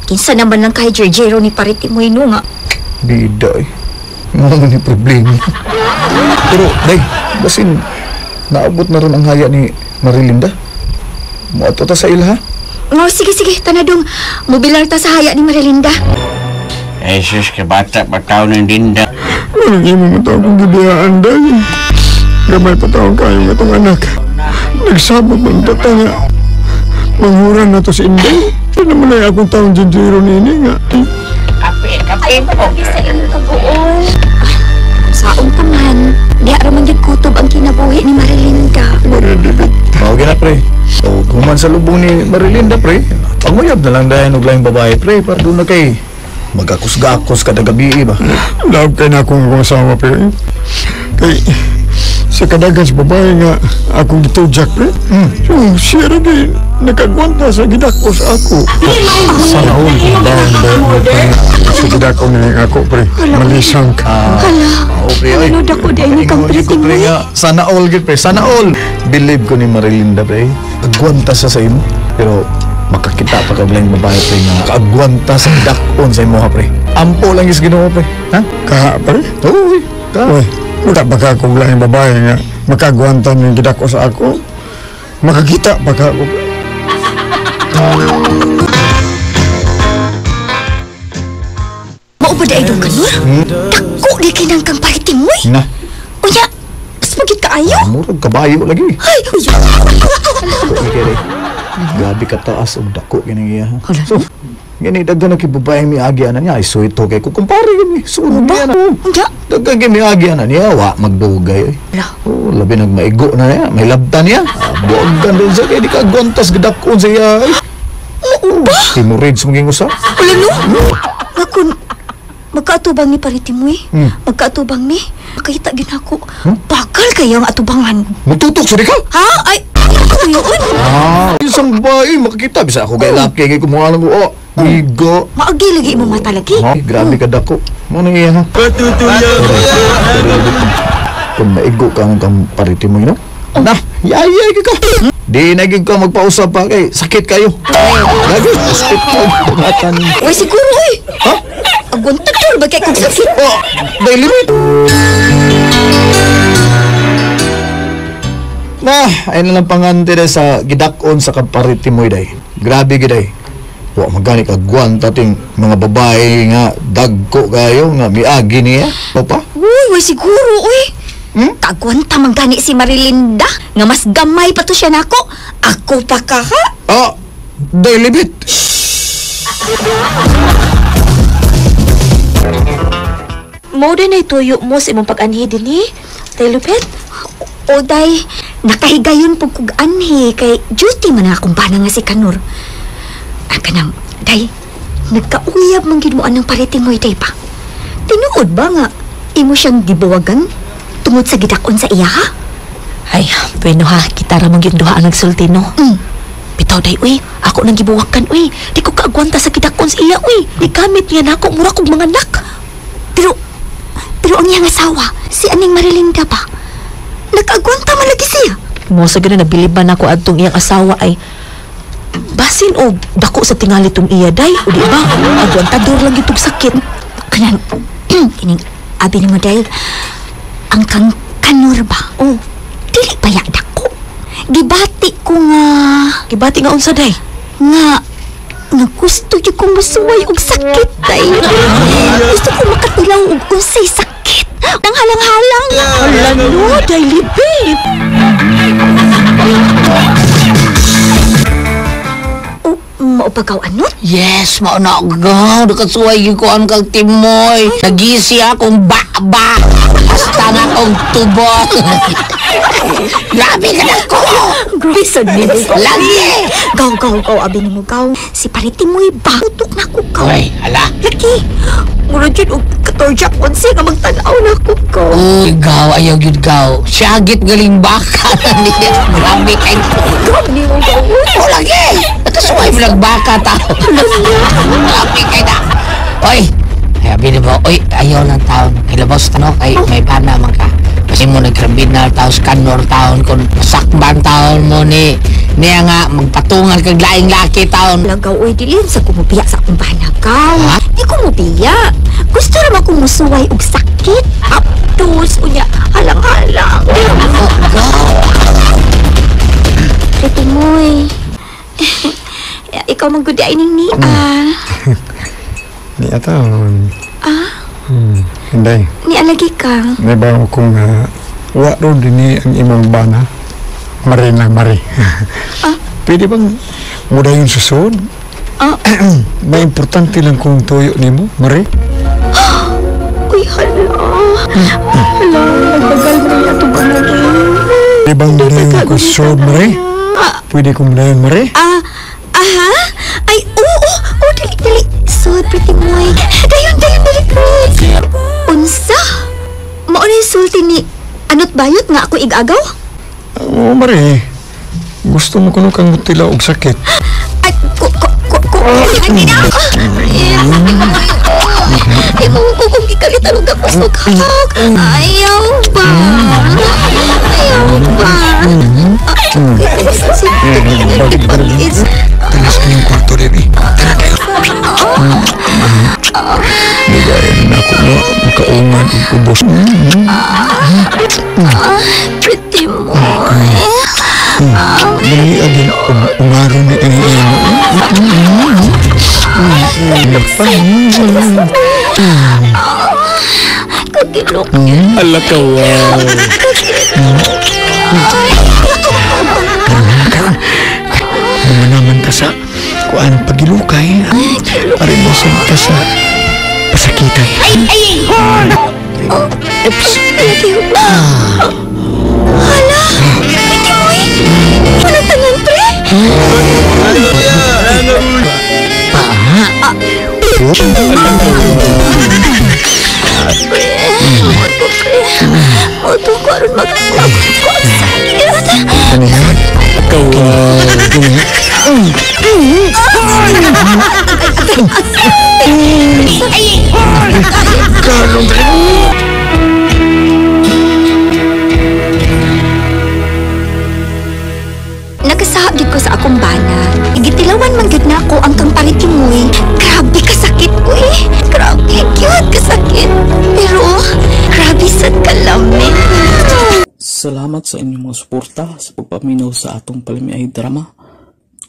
Kinsa naman lang kay Giorgiro ni Paritimoy no nga. Bida eh. Mga ni problema. Pero, day, basin, naabot na ron ang haya ni Marilinda. Muadto ta sa ilha. Oh, sige, sige, tanadong. Mubilar ta sa haya ni Marilinda. Ay, sus, kabata, pataw ng Linda. Walang imo mo tao kong gibiyaan, day. Gamay pa taong kayo nga itong anak. Nagsabot ng tata nga. Manghuran na to si Inday. Ito naman ay akong taong jinjiro nini nga. Kape, kape Ay, palagi sa inyong kabuol. Saong taman, diya raman yung kutob ang kinabuhi ni Marilinda. Marilinda. Mawag na, pre. O, kuman sa lubong ni Marilinda, pre. Panguyab na lang dahil og laing babae, pre. Para doon na kay magakus-gakos kada gabi, ba? Love kay na akong asawa, pre. Kay sa kadagan sa babae nga akong gitujak, pre. So, siya rin din nakagwanta sa gidako sa ako. Sana all. Sa gidako niya ako, pre. Malisang ka. Hala. Ano dako dahil ni kang Paritimoy? Sana all, pre. Sana all. Believe ko ni Marilinda, pre. Agwanta siya sa imo. Pero makakita pa ka blang babae, pre, nga kaagwanta sa dakon sa imo, ha, pre. Ampo lang is Ginoo, pre. Ha? Ka, pre? Oo, ka. Uy, wala ba ka kung lang babae nga makagwanta ng gidako sa ako? Makakita pa ka ako, pre. Mao ba dahil kanur? Dako di kinang kang Paritimoy? Na. Unya, mas magit kaayo? Murag kabayo lagi. Ay, uya. Grabe ka taas og dako kining iya. So, gani daghan na kay babae miagi ana niya ay suwito kay kumpare gani. Sulod niya na. Unya. Daghan kay miagi ana niya wa magdugay. Oh, labi nagmaigo na niya, may labta niya. Buogan dun sa kay di ka gontas gidakon sa iya. Oo ba? Hemorrhoids maging usa. Wala no? Nga kun magkaatubang ni Paritimoy. Magkaatubang ni. Makita gid ako. Bakal kayo ang atubangan. Mututok sa ka? Ha? Ay, yun. Ah, isang babae makakita bisa ako kay laki kay kumuha lang ko. Oh, bigo. Maagi lagi imo mata lagi. Ha, grabe ka dako. Mo nang iya ha. Kung maigo ka ang kang Paritimoy no? Na, yayay ka. Di na gid ka magpausap pa kay sakit kayo. Lagi sakit ka. Tungatan. Uy, siguro uy. Ha? Aguntador ba kay kung sakit? Oh, dahil limit. Nah, ay na lang pangante day sa gidakon sa Kaparitimoy day. Grabe giday. Wa magani ka gwanta ting mga babae nga dagko kayo nga miagi niya. Opa? Uy, uy siguro uy. Kagwanta man gani si Marilinda nga mas gamay pa to siya nako. Ako pa ka ha? Ah, day limit. Mo din ay tuyo mo sa imong pag-anhi dinhi. Tay Lupet. O day, nakahigayon pug kog anhi kay duty man akong bana nga si Kanor. Ang kanang, day, nagkauyab man gid mo anang Paritimoy day pa. Tinuod ba nga imo siyang gibuwagan tungod sa gidakon sa iya ha? Ay, bueno ha, kita ra man gyud duha ang nagsulti no. Bitaw day uy, ako nang gibuwakan uy. Di ko kaagwanta sa gidakon sa iya uy. Gigamit niya nako mura kog mga anak. Pero ang iyang asawa, si aning Marilinda ba? Nakaagwanta man lagi siya. Mo sa ganun nabiliban ako adtong iyang asawa ay basin og dako sa tingali tong iya day o di ba? Agwantador lang gitog sakit. Kanang kining abi nimo day ang kang kanor ba? Oh, dili pa ya dako. Gibati ko nga. Gibati nga unsa day? Nga gusto jud kong musuway og sakit day. Gusto ko makatilaw og unsay sakit. Nang halang-halang. Hala no, day libit. Maupagaw ano? Yes, mao na gaw. Nakasuway ko ang kang Timoy. Nagisi akong ba-ba. Hasta na akong tubo. Grabe ka na ko! Grabe sa nimo. Lagi! Gaw, gaw, gaw. Abi nimo gaw. Si pare Timoy ba? Utok na ko gaw. Uy, hala. Lagi. Mura dyan og 14-11 nga magtanaw na ko gaw. Uy, gaw. Ayaw yun gaw. Siyagit galing baka na niya. Grabe kay Grabe nimo gaw. O lagi! Nakasuway mo lang baka tao. Grabe kay na. Uy! Abi nimo, uy, ayaw lang taon. Kilabos tanong, ay may bana man ka. Kasi mo nagkrabinal taos kanor taon kung sakban taon mo ni niya nga magpatungan kag laing laki taon. Lagaw oy dilin sa kumubiya sa akong bana gaw. Di ko mubiya. Gusto ra man kong musuway og sakit. Aptos unya halang-halang. Pretty moy. Ikaw man gud ay ning niya. Niya taon. Ah? Hindi. Ni alagi ka. May bago kong wa ro din ang imong bana. Mari na mari. Ah? Pwede bang mudayon susod? Ah? May importante lang kung tuyo nimo, mari. Uy, hala. Hala, nagbagal mo niya ito ba na? Pwede bang mudayon ko susod, mari? Pwede kong mudayon, mari? Ah, aha? Ay, oo, oo, dali, dali. So, pretty moy. Dayon, dayon, dali, Chris. Unsa? Mauna yung sulti ni ano't bayot nga ako igagaw? Oo, mari. Gusto mo kuno kang mutila og sakit. Ay, ko. Ay, na. Ay, mo ko kung gikalitan og ako sa kakak. Ayaw ba? Ayaw ba? Tanas ang kwarto, baby. Tara kayo. Bigayan na ako mo. Makaungan ang ubos. Pretty moy. Mali agin ungaro ni imo. Kagilok. Ala ka, wow. Karon, mga naman ta sa kuan pagilukay. Arin mo sa ta sa pasakitay. Ay, ay, ay! Oops. Hala! Pretty moy! Walang tangan, pre! Paa! Pre! Moto, pre! Moto ko aron mag-abot ko ang sakit! Kanihan? Kawaw! Kalong Nakasaha gid ko sa akong bana. Gitilawan man gid nako ang kang paritimoy. Grabe kasakit uy. Grabe gyud kasakit. Pero grabe sad kalamit. Salamat sa inyong mga suporta sa pagpaminaw sa atong palamiay drama.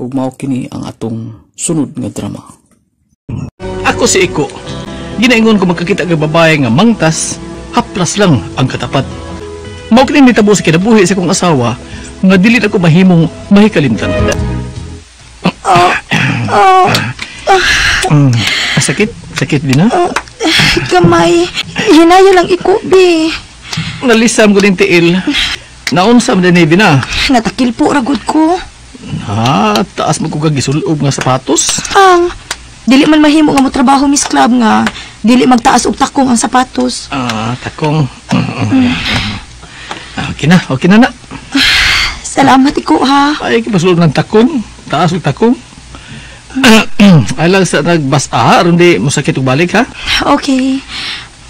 Ug mao kini ang atong sunod nga drama. Ako si Iko. Ginaingon ko magkakita kag babae nga mangtas, haplas lang ang katapat. Mao kini nitabo sa kinabuhi sa akong asawa nga dili na ko mahimong mahikalimtan. Sakit? Sakit din ha? Gamay. Hinaya lang iko, be. Nalisam ko din tiil. Naunsa man din na. Natakil po ragod ko. Ha, taas mo ko kagisulob nga sapatos. Ang dili man mahimo nga mo trabaho Miss Club nga dili magtaas og takong ang sapatos. Ah, takong. Okay na, okay na na. Salamat iko ha. Ay, kipasulod ng takong. Taas og takong. Ay lang sa nagbasa, aron di mosakit og balik ha. Okay.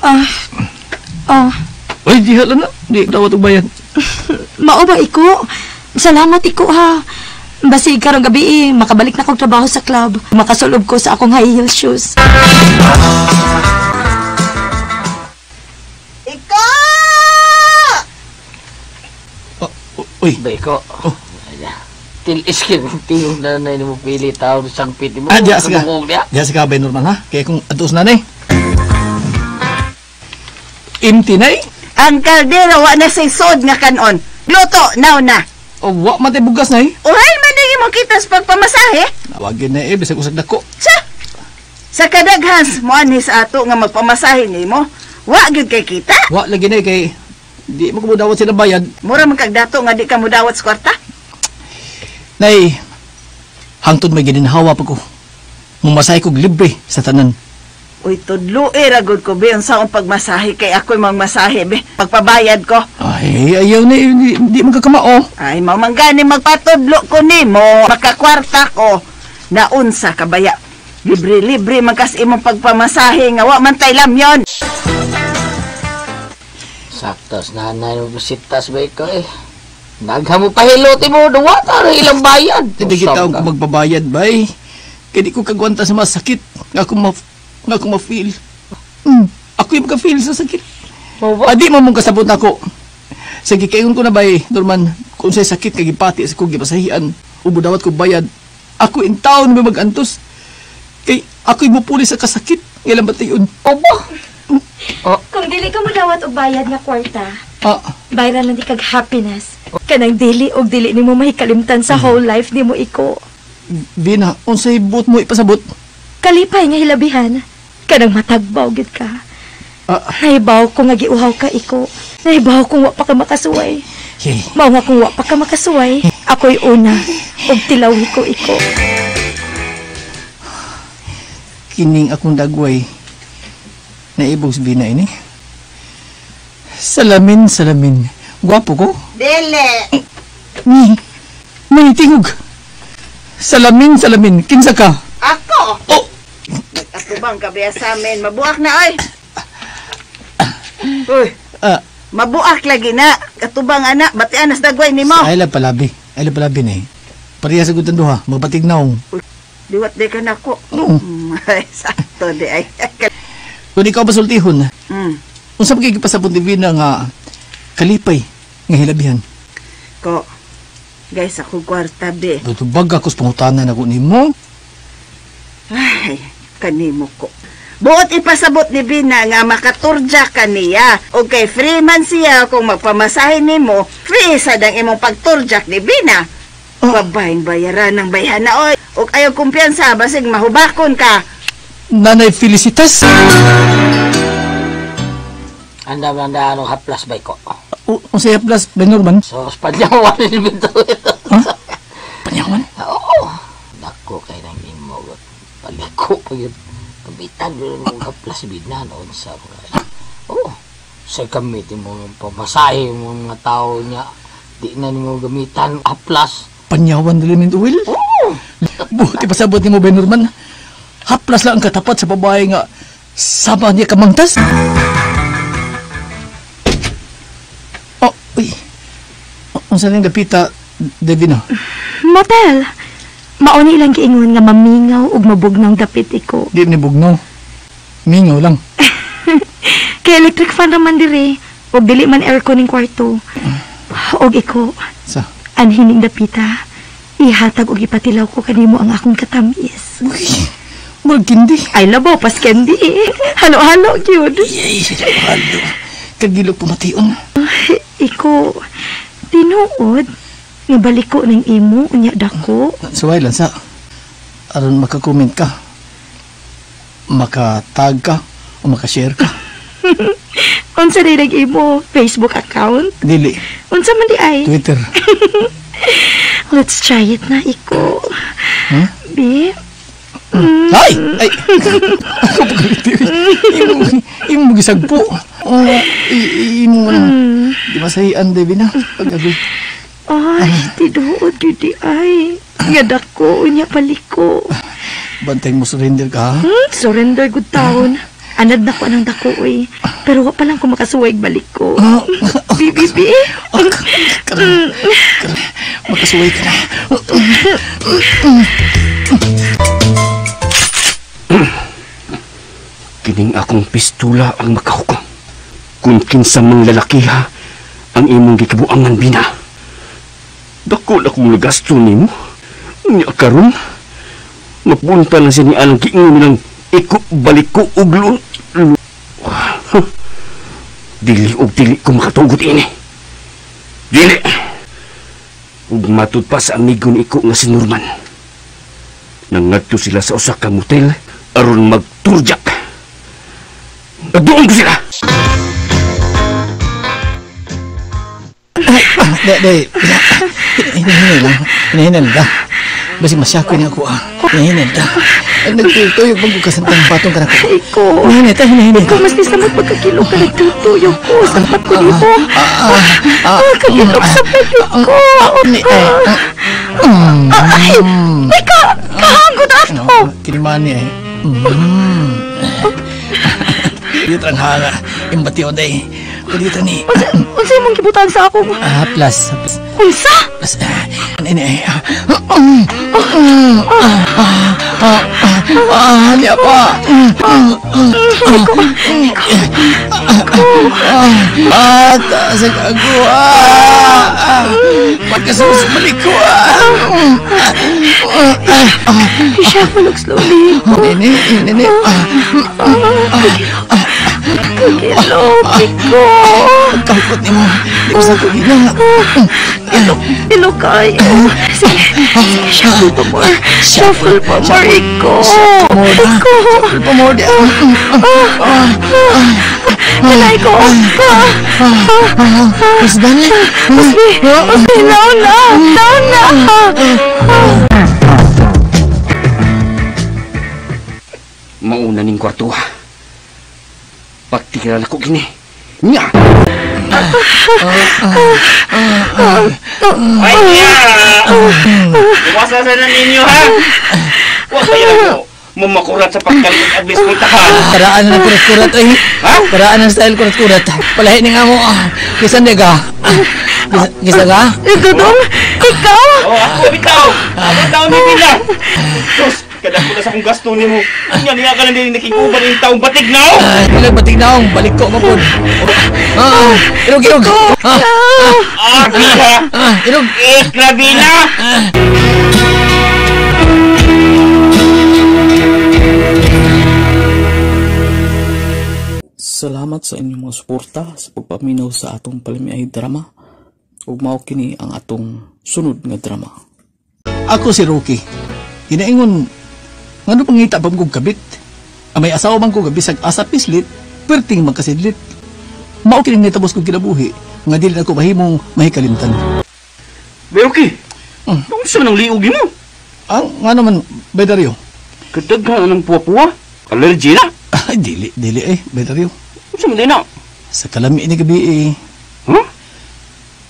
Ah. Oh, Uy, di lang na. Di dawat og bayad. Mao ba iko? Salamat iko ha. Basig karong gabi eh, makabalik na kog trabaho sa club. Makasulob ko sa akong high heel shoes. Iko! Uy. Ba, iko. Oh. Tilis ka ng tingog na na mo pili tao sang piti mo. Ah, diya siya. Kadungog niya. Diya siya ka, Norman ha? Kaya kung atos na na eh. Empty na eh. Ang kaldero wa na say sod nga kanon. Luto now na. O, wa man tayo bugas na eh. Uhay man na imong kitas pagpamasahe. Nawagin na eh, bisag usag dako. Sa sa kadaghans mo ani sa ato nga magpamasahe nimo. Wa gyud kay kita. Wa lagi na eh, kay di mo kumudawat sila bayad. Mura man kag dato nga di ka mudawat sa kwarta. Nay, hangtod may gininhawa pa ko. Mumasahe kog libre sa tanan. Uy, tudlo eh, ragod ko be, unsa akong pagmasahe kay ako'y magmasahe be. Pagpabayad ko. Ay, ayaw na eh, di man kakamao. Ay, mamanggani magpatudlo ko nimo, makakwarta ko. Naunsa ka baya. Libre-libre man kas imong pagpamasahe nga wa man tay lamyon. Saktos nanay mo sitas ba ikaw eh. Nagha mo pahiluti mo, duwa ta rin ilang bayad. Hindi kita akong magbabayad, bay. Kaya di ko kagwanta sa masakit. Nga ako ma-feel. Ako yung maka-feel sa sakit. Adi mo mong kasabot ako. Sige, kayon ko na, bay, Norman. Kung sa'y sakit, kagipati sa kong gipasahian. Ubudawat ko bayad. Ako in town may mag-antos. Kay ako'y mupuli sa kasakit. Ngayon ba tayon? Oba! Oh. Kung dili ka modawat og bayad nga kwarta, bayran lang di kag happiness. Kanang dili og dili nimo mahikalimtan sa whole life nimo iko. Vina, unsay buot mo ipasabot? Kalipay nga hilabihan. Kanang matagbaw gid ka. Nahibaw ko nga giuhaw ka iko. Nahibaw kung wa pa ka makasuway. Yay. Mao nga kung wa pa ka makasuway, ako'y una og tilawi ko iko. Kining akong dagway. Naibog si Vina ini. Salamin, salamin. Gwapo ko. Dili. Ni, tingog. Salamin, salamin. Kinsa ka? Ako? Oh. Ako bang kabiya sa amin? Mabuak na, oy. Uy. Mabuak lagi na. Katubang anak, batian nas dagway nimo. Ay la palabi. Ay la palabi na eh. Pareha sa gutan duha, magpatignaw. Liwat di ka nako. Oo. Ay, sakto di ay. Kung ikaw basultihon, unsa pa kay gipasabot ni Vina nga kalipay nga hilabihan? Ko. Guys, ako kwarta be. Tubag ako sa pangutana nako nimo. Ay, kanimo ko. Buot ipasabot ni Vina nga makaturja ka niya. O kay free man siya kung magpamasahe nimo, free sad ang imong pagturjak ni Vina. Babaeng bayaran ng bayhana oy. O ayaw kumpiyansa basig mahubakon ka. Nanay Felicitas. Anda anda ano haplas ba ko? Unsay haplas ba Norman? So panyawan ni bitaw ito. Panyawan? Oo. Dako kay nang imo paliko pa gyud. Kabitan gyud mo haplas bidna noon sa oh. Sa gamit mo pamasahe mo mga tao niya di na nimo gamitan haplas. Panyawan dili min Will. Oo. Buti pasabot nimo ba Norman? Haplas lang ang katapat sa babae nga sama niya kamangtas. Oh, uy. Unsa ning dapita, Devina? Motel. Mao ni ilang giingon nga mamingaw ug mabugnaw dapit iko. Di ni bugnaw. Mingaw lang. Kay electric fan raman diri ug dili man aircon ning kwarto. Og iko. Sa anhining dapita, ihatag og ipatilaw ko kanimo ang akong katamis. Uy. Murag candy. Ay, labaw, pas candy. Halo-halo, gyud. Yay, halo-halo. Kagilok pumation. Iko, tinuod, nga baliko ng imo, unya dako. Suway lang sa, aron makakomment ka, makatag ka, o makashare ka. Unsa di nag imo? Facebook account? Dili. Unsa man di ay? Twitter. Let's try it na, Iko. Huh? Babe? Ay! Ay! Ako pa kaliti. Imo gisagpo. Oh, imo na. Di masahian, Debbie na. Pag-agoy. Ay, tinuod yun di ay. Nga dako, unya paliko. Bantay mo surrender ka, ha? Surrender good taon. Anad na ko anang dako, uy. Pero wa pa lang ko makasuway balik ko. Bibi. Karon, makasuway ka na. Kining akong pistula ang makahukom. Kung kinsa mang lalaki ha, ang imong gikibuangan bina. Dako na kong nagasto nimo. Unya karon, mapunta lang siya ni anang giingon nilang iko baliko og lun. Dili og dili ko makatugot ini. Dili. Ug matud pa sa amigo ni Iko nga si Norman. Nangadto sila sa usa ka motel aron magturjak. Doon ko sila. Day, hinahinay lang. Hinahinay lang ka. Basig masyako niya ako, ah. Hinahinay ka. Nagtuyog pagbukasan tang patong ka na ko. Iko. Hinahinay ta, hinahinay. Iko, mas nisamot pagkakilo ka nagtutuyog ko. Sapat ko dito. Kakilok sa balik ko. Ay, ay, kahanggot ato. Kinimani eh. Dito ang hanga. Imbati o day. Dito ni. Unsa imong gibutan sa ako? Plus. Unsa? Plus. Ini. Niya pa. Taas ang ako. Pagkasus balik ko. Shuffle look slowly. Ini, ini. Kilo, Kiko. Pagkahukot ni mo. Di ko sa kugina. Ilo kayo. Sige, shuffle pa more. Shuffle pa more, Iko. Iko. Shuffle pa more. Kanay ko. Mas bani? Mas bi, down na. Down na. Mauna ning kwarto. Pagtira na ko gini. Nya! Ay, nya! Iwasa na ninyo, ha? Huwag kayo na mumakurat sa pagkalikot at bispuntahan. Paraan na kurat-kurat, ay. Ha? Paraan ng style kurat-kurat. Palahin nga mo. Kisan niya ka? Kisa ka? Dudong, ikaw? Oo, ako, ikaw! Ako taon ni Pina! Sus, kadako na sa akong gasto ni mo. Nga niya ka na din nakikuban yung taong batig na, oh! Ilang batig na, oh. Balik ko, mapod. Ilog, ilog! Gila! Ilog! Eh, grabe na! Salamat sa inyong mga suporta sa pagpaminaw sa atong palamiay drama. Ug mao kini ang atong sunod nga drama. Ako si Rocky. Ginaingon ngano pangita pa kog kabit. Ang may asawa man ko bisag asa pislit, perting magkasidlit. Mao kini nitabos kog kinabuhi nga dili nako mahimong mahikalimtan. Rocky. Unsa man ang liog nimo? Ang ngano man Bay Dario? Kadaghan ng puwa-puwa. Allergy na. Ay, dili eh, Bay Dario. Unsa man din na? Sa kalami ni gabi eh. Huh?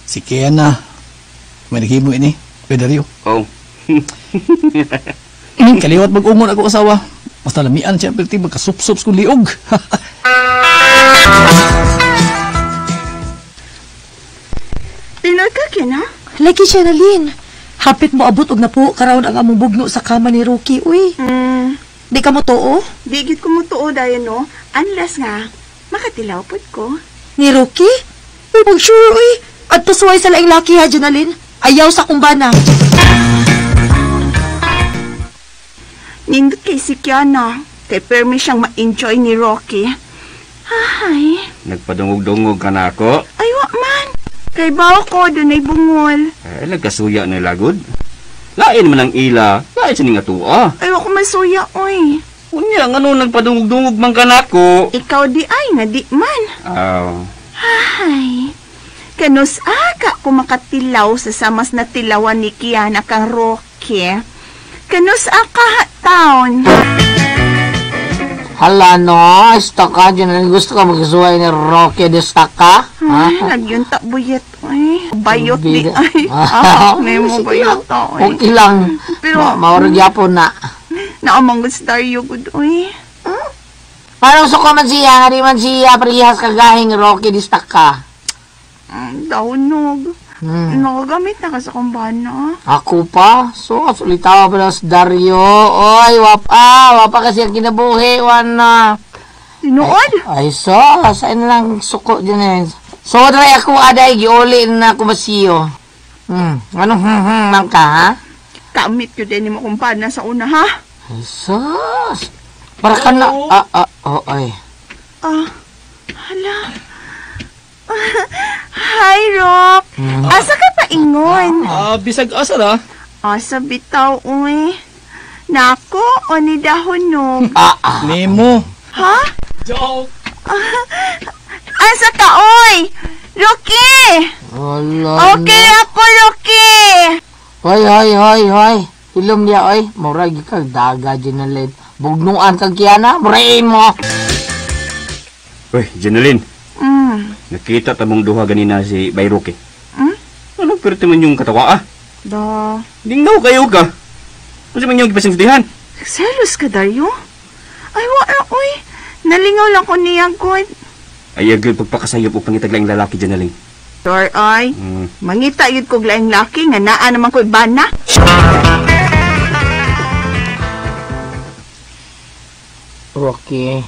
Si Kiana. May naghimo ini, Bay Dario. Oh. Kaliwat mag-ungon ako asawa. Basta lamian siya, pero magkasup-sup kong liog. Pinoy ka, Kiana? Lagi siya na, Lynn. Hapit mo abot og napuo karaon ang among bugno sa kama ni Rocky, uy. Di ka mo tuo? Di gid ko mo tuo dayon, no? Unless nga, makatilaw pod ko. Ni Rocky? Uy, pag sure, uy. At tusuway sa laing laki ha, Janalyn. Ayaw sa kumbana. Nindot kay si Kiana. Kay permi siyang ma-enjoy ni Rocky. Ay. Nagpadungog-dungog ka na ako? Ay, wa man. Kay bawo ko, dunay bungol. Ay, nagkasuya na lagod. Lain man ang ila, lain sa ninga tuwa. Ay, wa ko masuya, oy. Unya, nga nung nagpadungog-dungog man ka na ako. Ikaw di ay, nga di man. Aw. Ay. Kanus aka ko makatilaw sa samas na tilawan ni Kiana kang Rocky. Kanus aka taon. Hala no, ista ka dyan. Gusto ka magsuway ni Rocky de ka? Ay, nagyun ta buyet ay. Bayot di ay. Ah, may mo bayot ay. Okay lang. Pero maurag yapon na. Naamang gud si Dario gud oy. Parang suko man siya, nga di man siya parehas kagahing Rocky distak ka. Dahunog. Nakagamit na ka sa kumbana. Ako pa? So, sulitawa pa na si Dario. Oy, wapa. Wapa kasi ang kinabuhi. Wana. Tinuod? Ay, so, saan lang suko dyan eh. So, dry ako, aday, giuli na ako masiyo. Anong man ka, ha? Kamit yun din mo kumpana sa una, ha? Ay, sus. Para ka na, oh, ay. Ah, hala. Hi, Rock. Asa ka pa ingon? Bisag asa ra. Asa bitaw, uy. Nako, oni dahunog. Nemo. Ha? Joke. Asa ka, oy? Rocky! Wala. Okay ako, Rocky! Hoy, hoy, hoy, hoy. Ilom niya, oy. Murag kag daga, Jeneline. Bugnuan kag kiyana, murain mo. Uy, Jeneline. Nakita ta mong duha ganina si Bay Rocky. Anong perti man yung katawa, ah? Da. Lingaw kayo ka. Ano man yung gipasintihan? Selos ka, Dario? Ay, wala, oy. Nalingaw lang ko niya, God. Ay, agad pagpakasayop o pangitaglaing lalaki, Jeneline. Sure, ay. Mangita yun kog laing laki nga naa naman ko'y bana. Rocky.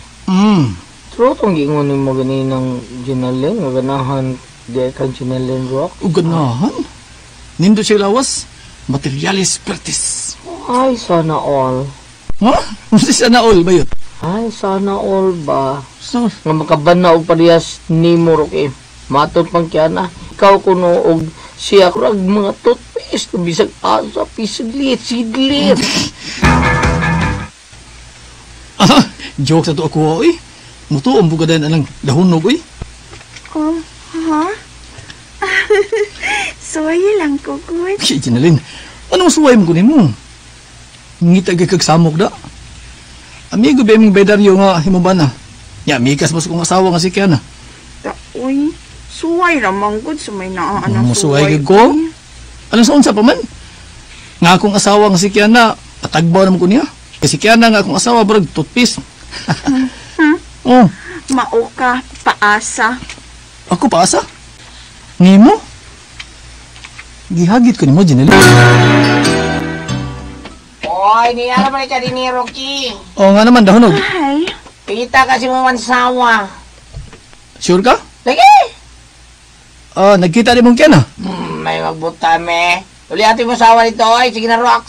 True tong giingon nimo ganinang Jeneline, nga ganahan di kang Jeneline, Rock. O ganahan? Nindo siya lawas? Materialis pertis. Ay, sana all. Ha? Sana all ba yun? Ay, sana all ba? So, nga makabana og parehas nimo, Rocky. Matod pang kiyana. Ikaw kuno og siya kurag mga toothpaste, bisag asa, pisiglit, sidlit. Joke sa to ako, oy. Mutuo ang bugadan anang dahunog, oy. Oh, ha? Suway lang ko, good. Ay, Jeneline, anong suway mo kunin mo? Ngita kay kagsamok da. Amigo ba imong bedaryo nga himo ba na? Ya, mikas mo sa kong asawa nga si Kiana. Da, oy, suway ramang good sa may naa anang Musuway ko? Anong sa unsa pa man? Nga akong asawa nga si Kiana, patagbaw naman ko niya. Kasi si Kiana nga akong asawa, barag toothpaste. Oh. Mao ka, paasa. Ako paasa? Nimo? Gihagit ko nimo, Jeneline. Oy, niya naman ka din ni Rocky. Oo nga naman, dahunog. Hi. Pita kasi mo mansawa. Sure ka? Lagi! Nagkita din mong Kiana? May magbuta, me. Uli atin mo sawa nito, oy. Sige na, Rox.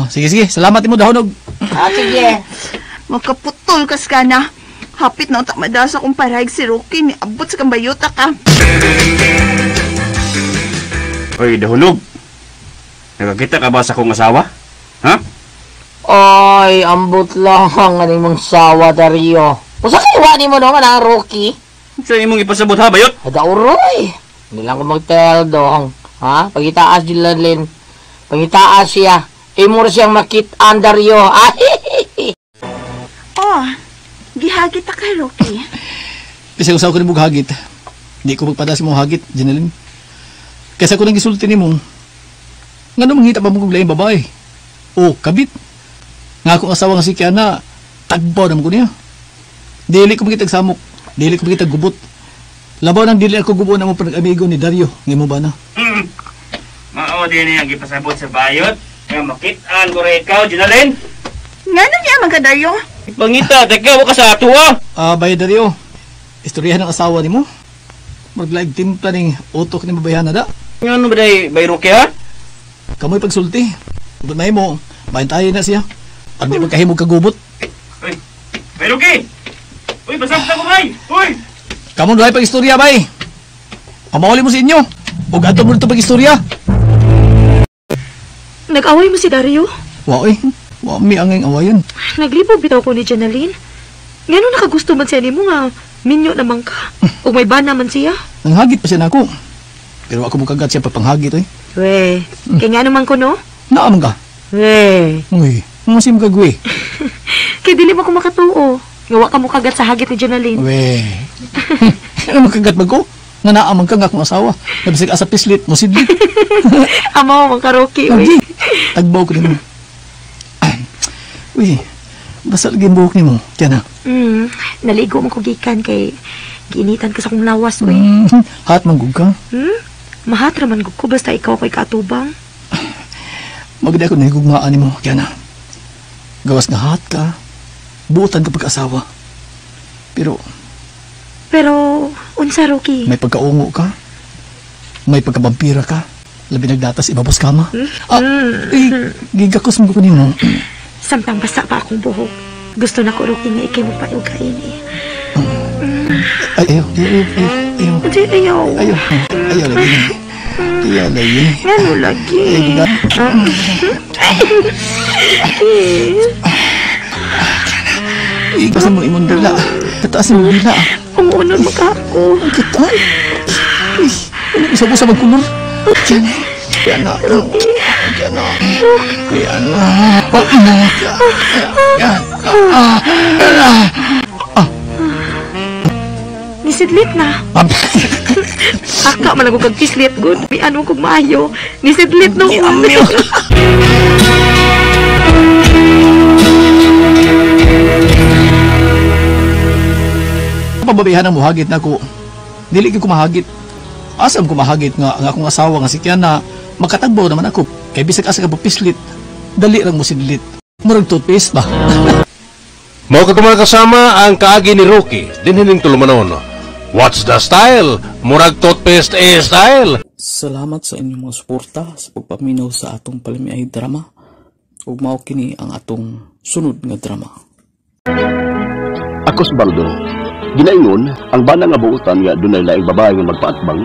Sige, sige. Salamat mo, dahunog. Sige. Magkaputol kas ka na. Hapit na utak madasa kong parahig si Rocky. Ni abot sa kambayota ka. Uy, dahunog. Nakakita ka ba sa kong asawa? Ha? Oy, ambot lang ang mong sawa, Dario. Usa kay wani mo no, nga Rocky? Sa imong ipasabot ha, bayot? Ada uroy. Hindi lang ko mag-tell dong. Ha? Pagitaas Jeneline. Pagitaas siya. Imo ra siyang makit-an, Dario. Ay! Oh, gihagit ta ka, Rocky. Kasi usaw ko ni hagit. Di ko magpada sa mong hagit, Jeneline. Kaysa ko nang gisulti nimo. Ngano mangita pa mo kog laing babae? O, kabit. Nga akong asawa nga si Kiana, tagbaw naman ko niya. Dili ko makitag samok. Dili ko makitag gubot. Labaw nang dili ako gubo na mo panag-amigo ni Dario. Ngayon mo ba na? Mao din ang gipasabot sa bayot. Nga makit-an ko rin ikaw, Jeneline. Ngano niya man ka, Dario? Pangita, teka, waka sa ato ah. Bay Dario, istoryahan ng asawa ni mo. Maglaig timpla ning utok ni mabayan na da. Ngano ba day, Bay Rocky ha? Kamoy pagsulti. Kung may mo, bayan tayo na siya. Pag di magkahimog kagubot. Uy, Bay Rocky! Uy, basag na ko, bay! Uy! Kamu duhay pag-istorya, bay! Pamauli mo sa inyo. Ug ato mo nito pag-istorya. Nag-away mo si Dario? Wa, oy. Wa, mi angay awayan. Naglibo bitaw ko ni Jeneline. Ngano nakagusto man siya nimo nga minyo naman ka. Ug may bana man siya. Nanghagit pa siya nako. Pero ako mo kagat siya papanghagit, oy. We, kay ngano man ko no? Naa man ka. We. Uy, masim ka gwe. Kay dili mo ko makatuo. Nga wa ka mo kagat sa hagit ni Jeneline. We. Ano makagat ba ko? Nga naamang ka nga akong asawa. Nga bisag asa pislit, musidlit. Amaw man ka, Rocky, uy. Tagbaw ko nimo. Uy, basta lagi ang buhok nimo. Tiyan na. Naligo mo ko gikan kay giinitan ka sa akong lawas, uy. Hat man gud ka. Mahat ra man gud ko basta ikaw ko'y kaatubang. Maganda ako nahigugmaan nimo, Kiana. Gawas nga hat ka, buotan ka pag-asawa. Pero unsa, Rocky? May pagkaungo ka, may pagkabampira ka, labi nagdatas ibabos kama. Gigakos mo ko nimo. Samtang basa pa akong buhok. Gusto na ko, Rocky, nga ikay mo panugain eh. Ay, ayaw, ayaw, ayaw. Hindi, ayaw. Ayaw, ayaw lagi. Ayaw lagi. Ano lagi? Ikasan mo imong dila. Kataas mo dila. Umuunon mo ka ako. Ang kita. Uy, ano isa sa magkulor? Yan. Yan na. Yan na. Yan na. Yan. Nisidlit na. Aka man ako kag pislit good. May ano kog maayo. Nisidlit no. Pababayhan ang muhagit na ko. Dili ko kumahagit. Asam kumahagit nga ang akong asawa nga si Kiana makatagbaw naman ako. Kay bisag asa ka pislit, dali lang mo sidlit. Murag toothpaste ba? Mao ka mga kasama ang kaagi ni Rocky dinhining tulumanon. What's the style? Murag toothpaste eh style. Salamat sa inyong mga suporta sa pagpaminaw sa atong palamiay drama. Ug mao kini ang atong sunod nga drama. Ako si Baldo. Ginaingon ang bana nga buutan nga dunay laing babae nga magpaatbang,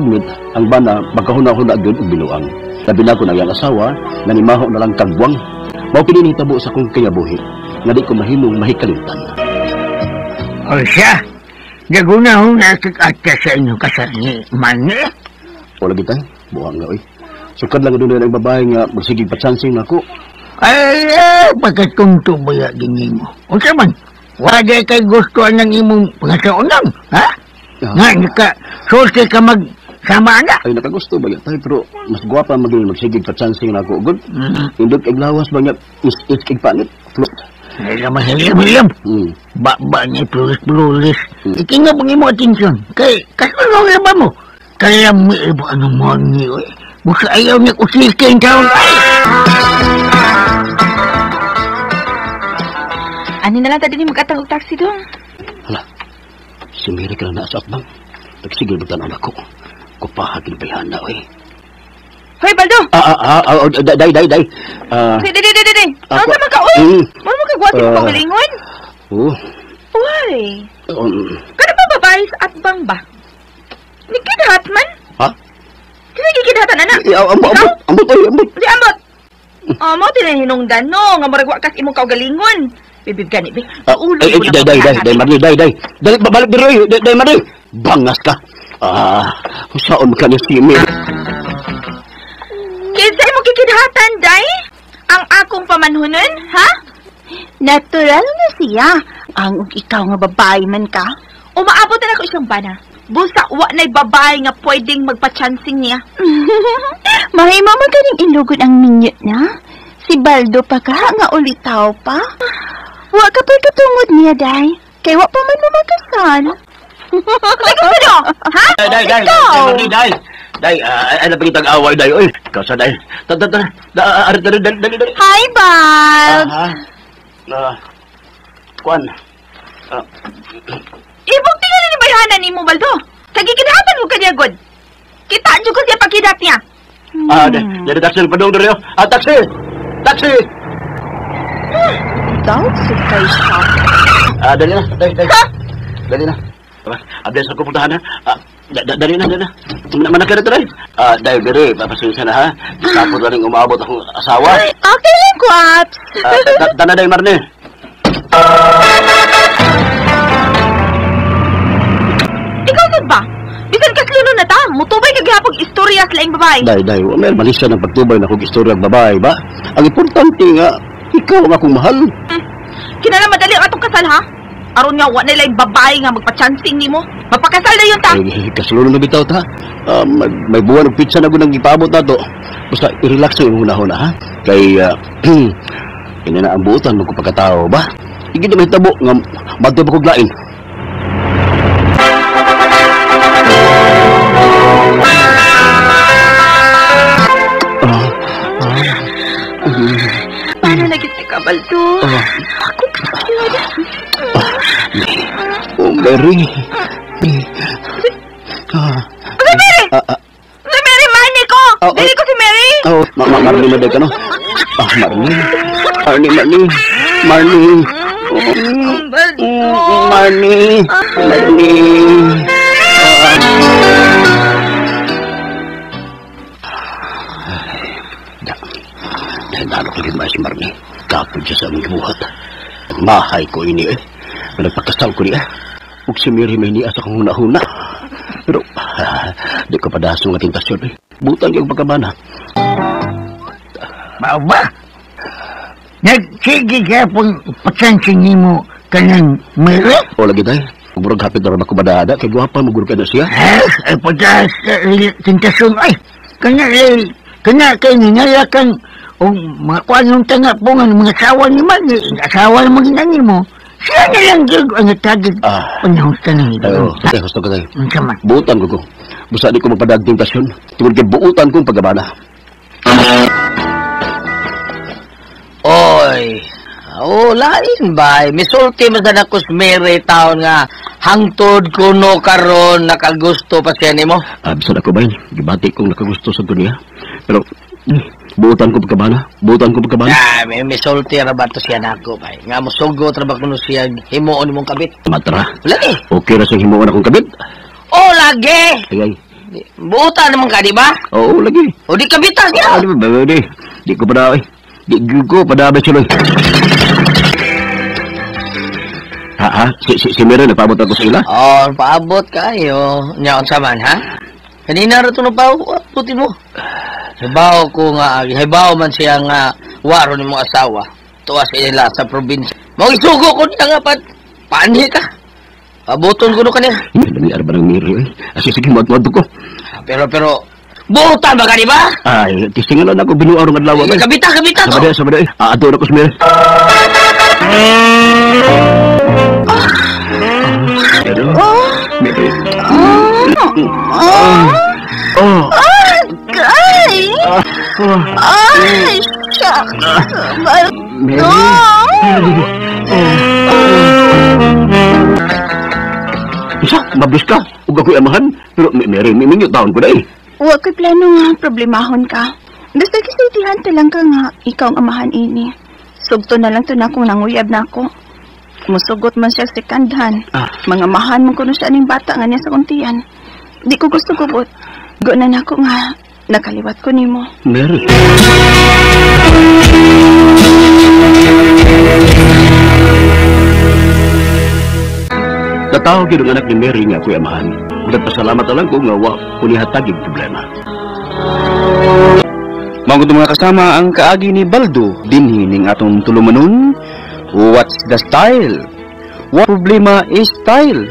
ngunit ang bana magkahuna-huna gyud og binuang. Labi na ko nang iyang asawa nga nimaho na lang kagbuang. Mao kini nahitabo sa akong kinabuhi nga di ko mahimong mahikalimtan. O siya, naguna-huna at sa inyong kasal ni Manny. O lagi tayo, buang nga oy. Sukad lang dunay laing babae nga magsigig patsansing nako. Ay, pagkat kung tubaya din mo. Unsa man? Wala kay gusto ng imong pangasaunang, ha? Nga, naka, sulti ka magsama na. Ay, nakagusto ba yan tayo, pero mas gwapa maging magsigig patsansing na ako. Good. Indot kay lawas ba niya, is-is kay pangit. Flot. Ay, naman, hilim. Ba-ba niya, plulis-plulis. Ikinga pang imo atensyon. Kay, kasunong na ba mo? Kaya mo iba anong money, oy. Busa ayaw niya kusikin taon, ay! Ani na lang tadi ni magatang og taxi dong. Hala, si Mary ka lang nasa atbang. Nagsigil ba tanong ako? Kupahag ni Bayhana, oy. Hoy, Baldo! Day, day, day. Day, day, day, day. Ano sa mga ka, oy? Ano mo kagwati mo pagalingon? Oo. Uy. Kano ba babae sa atbang ba? Ni kidhat man? Ha? Kaya gikidhatan, anak? Ambot, ambot, oy, ambot. Di, ambot. Mo tinahinungdan, no? Nga maragwa kas imong kaugalingon. Bibig gani, be. Ay, day, day, day, day, Marley, day, day. Dali, balik diri, day, day, Marley. Bangas ka. Saan ka ni si Mary? Kinsa imo kikidhatan, day? Ang akong pamanhunon, ha? Natural na siya. Ang ug ikaw nga babae man ka. Umaabot na ako isang bana. Busa wa na'y babae nga pwedeng magpa-chancing niya. Mahimo man kaning ilugod ang minyo na. Si Baldo pa ka nga ulitaw pa. Wa ka pa'y katungod niya, day. Kay wa pa man mo magkasal. Ay, ha? Day, day, day, day, day, ay, napagitag away, day, oy. Ikaw sa day. Dali, dali, dali, dali. Hi, Bal. Kuan. Ibog tingnan ni bayhanan ni mo, Baldo. Kagikinahatan mo kaniya, God. Kitaan ko siya pagkidat niya. Dari taxi, padung diri. Taxi! Taxi! Daw, sukay siya. Dali na, dali, dali. Dali na. Abdel sa pupuntahan na. Dali na, dali na. Mana ka na tayo? Dahil diri, papasensya na ha. Tapos na rin umaabot akong asawa. Ay, okay lang, Kwaps. Tana dahil, Marne. Ikaw sad ba? Bisan kasluno na ta, mutubay ka gihapon istorya sa laing babae. Dahil, dahil, may mali siya ng pagtubay na kong istorya ng babae ba? Ang importante nga, ikaw ang akong mahal. Kinala madali ang atong kasal ha? Aron nga wa na laing babae nga magpa-chancing nimo. Magpakasal na yun ta. Ay, kasulon na bitaw ta. May buwan og pizza na gunang gipaabot nato. Basta i-relax yung hunahuna ha. Kay ini na ang buutan mo ko pagkatao ba? Hindi na mahitabo nga madto ba kog lain. Paano lagi si Kabaldo? Ako kasakit. Oh, Mary. Si Mary! Si Mary, mahal ko! Dili ko si Mary! Oh, Marlene na ka, no? Ah, Marlene. Marlene, Marlene. Marlene. Marlene. Marlene. Nalo ko rin si Marlene. Kapod siya sa aming gibuhat. Mahay ko ini eh. Nagpakasal ko niya. Ug si Mary may niya sa kong huna-huna. Pero, di ko padasong nga tentasyon eh. Butang yung pagkabana. Mao ba? Nagsige ka pong patsansin nimo kanang Mary? O lagi tayo. Murag hapit na rin ako madada. Kay gwapa, maguro ka na siya. Ay, padas, tentasyon ay. Kana, kana kay ningalakan o mga kuan tanga po nga mga asawa ni man, asawa mo ginani mo. Siya na lang gyud ang tagig. Panahon ka nang ito. Ayo, gusto ka tayo. Buutan ko ko. Busa di ko magpadag tentasyon. Tungod kay buutan kong pagkabana. Oy. Oh, lain ba? Misulti man sa ako si Mary taon nga hangtod kuno karon nakagusto pa siya nimo. Bisan ako ba yun? Gibati kong nakagusto sa dunya. Pero buutan ko pagkabana. Buutan ko pagkabana. Ah, may misulti ra ba to siya nako bay. Nga mosugot ra ba kuno siya himuon nimong kabit. Matra. Lagi. Okay ra siyang himuon akong kabit. Oh, lagi. Ay, ay. Buutan naman ka, di ba? Oo, lagi. O di kabita siya. Ah, di ba? Di, di ko pa eh. Di ko pa daw siya. Ha, ha? Si Mary, nagpaabot ako sa ila? Oo, paabot kayo. Nya, unsa man, ha? Kanina ra ito napabutin mo. Hibaw ko nga, hibaw man siya nga waro ni mong asawa. Tuwa sa ila sa probinsya. Mag-isugo ko niya nga, paanhi ka. Pabuton ko no kaniya. Dami arba ng Mary, eh. Asi, sige, muad-muad ko. Pero, buutan ba ka, di ba? Ay, tisingan lang ako, binuaw ng adlaw. Kabita, kabita to. Sabada, sabada. Aado na ko si Mary. Mary. Oh. Ay! Ay! Shucks! Mary. Isa, mablis ka. Huwag ako'y amahan. Pero Mary, minyo taon ko na eh. Huwag ko'y plano nga, problemahon ka. Basta kisultihan ta lang ka nga, ikaw ang amahan ini. Sugto na lang to na kung nanguyab na ako. Musugot man siya si Kandhan. Mga mahan man kuno siya ning bata nga niya sa kuntian. Di ko gusto gubot. Gunan ako nga, nakaliwat ko nimo. Mary. Natawag yun ang anak ni Mary nga ako'y amahan. Nagpasalamat na lang ko nga wa ko nihatag yung problema. Mga mga kasama ang kaagi ni Baldo dinhi ning atong tulumanon. What's the style? What problema is style?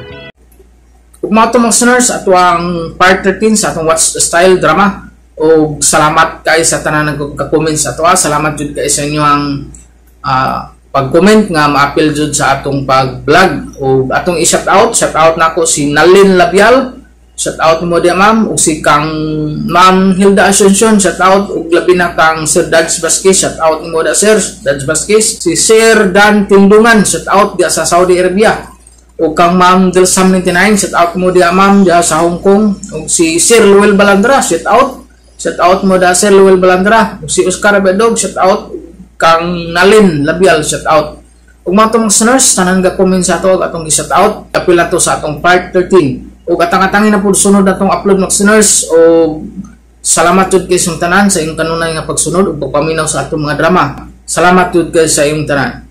Ug mga mga listeners, ato ang part 13 sa atong What's the Style drama. Og salamat kay sa tanan nagka-comment sa ato. Salamat jud kay sa inyo ang pag-comment nga maapil jud sa atong pag-vlog. Og atong i-shout out, shout out nako si Nalin Labial. Shout out mo diya ma'am, ug si kang Ma'am Hilda Asuncion, shout out, ug labi na kang Sir Dads Vasquez, shout out mo da Sir Dads Vasquez, si Sir Dan Tindungan, shout out diya sa Saudi Arabia, ug kang Ma'am Delsam 99, shout out mo diya ma'am diya sa Hong Kong, ug si Sir Luel Balandra, shout out mo da Sir Luel Balandra, ug si Oscar Abedog, shout out, kang Nalin Labial, shout out. Ug mga atong listeners, tanan ga comment sa ato atong i-shout out, apil nato sa atong part 13. O katang-atangin na po sunod na itong upload mga listeners. O salamat jud kay sa tanan sa iyong kanunay nga pagsunod ug pagpaminaw sa atong mga drama. Salamat jud kay sa iyong tanan.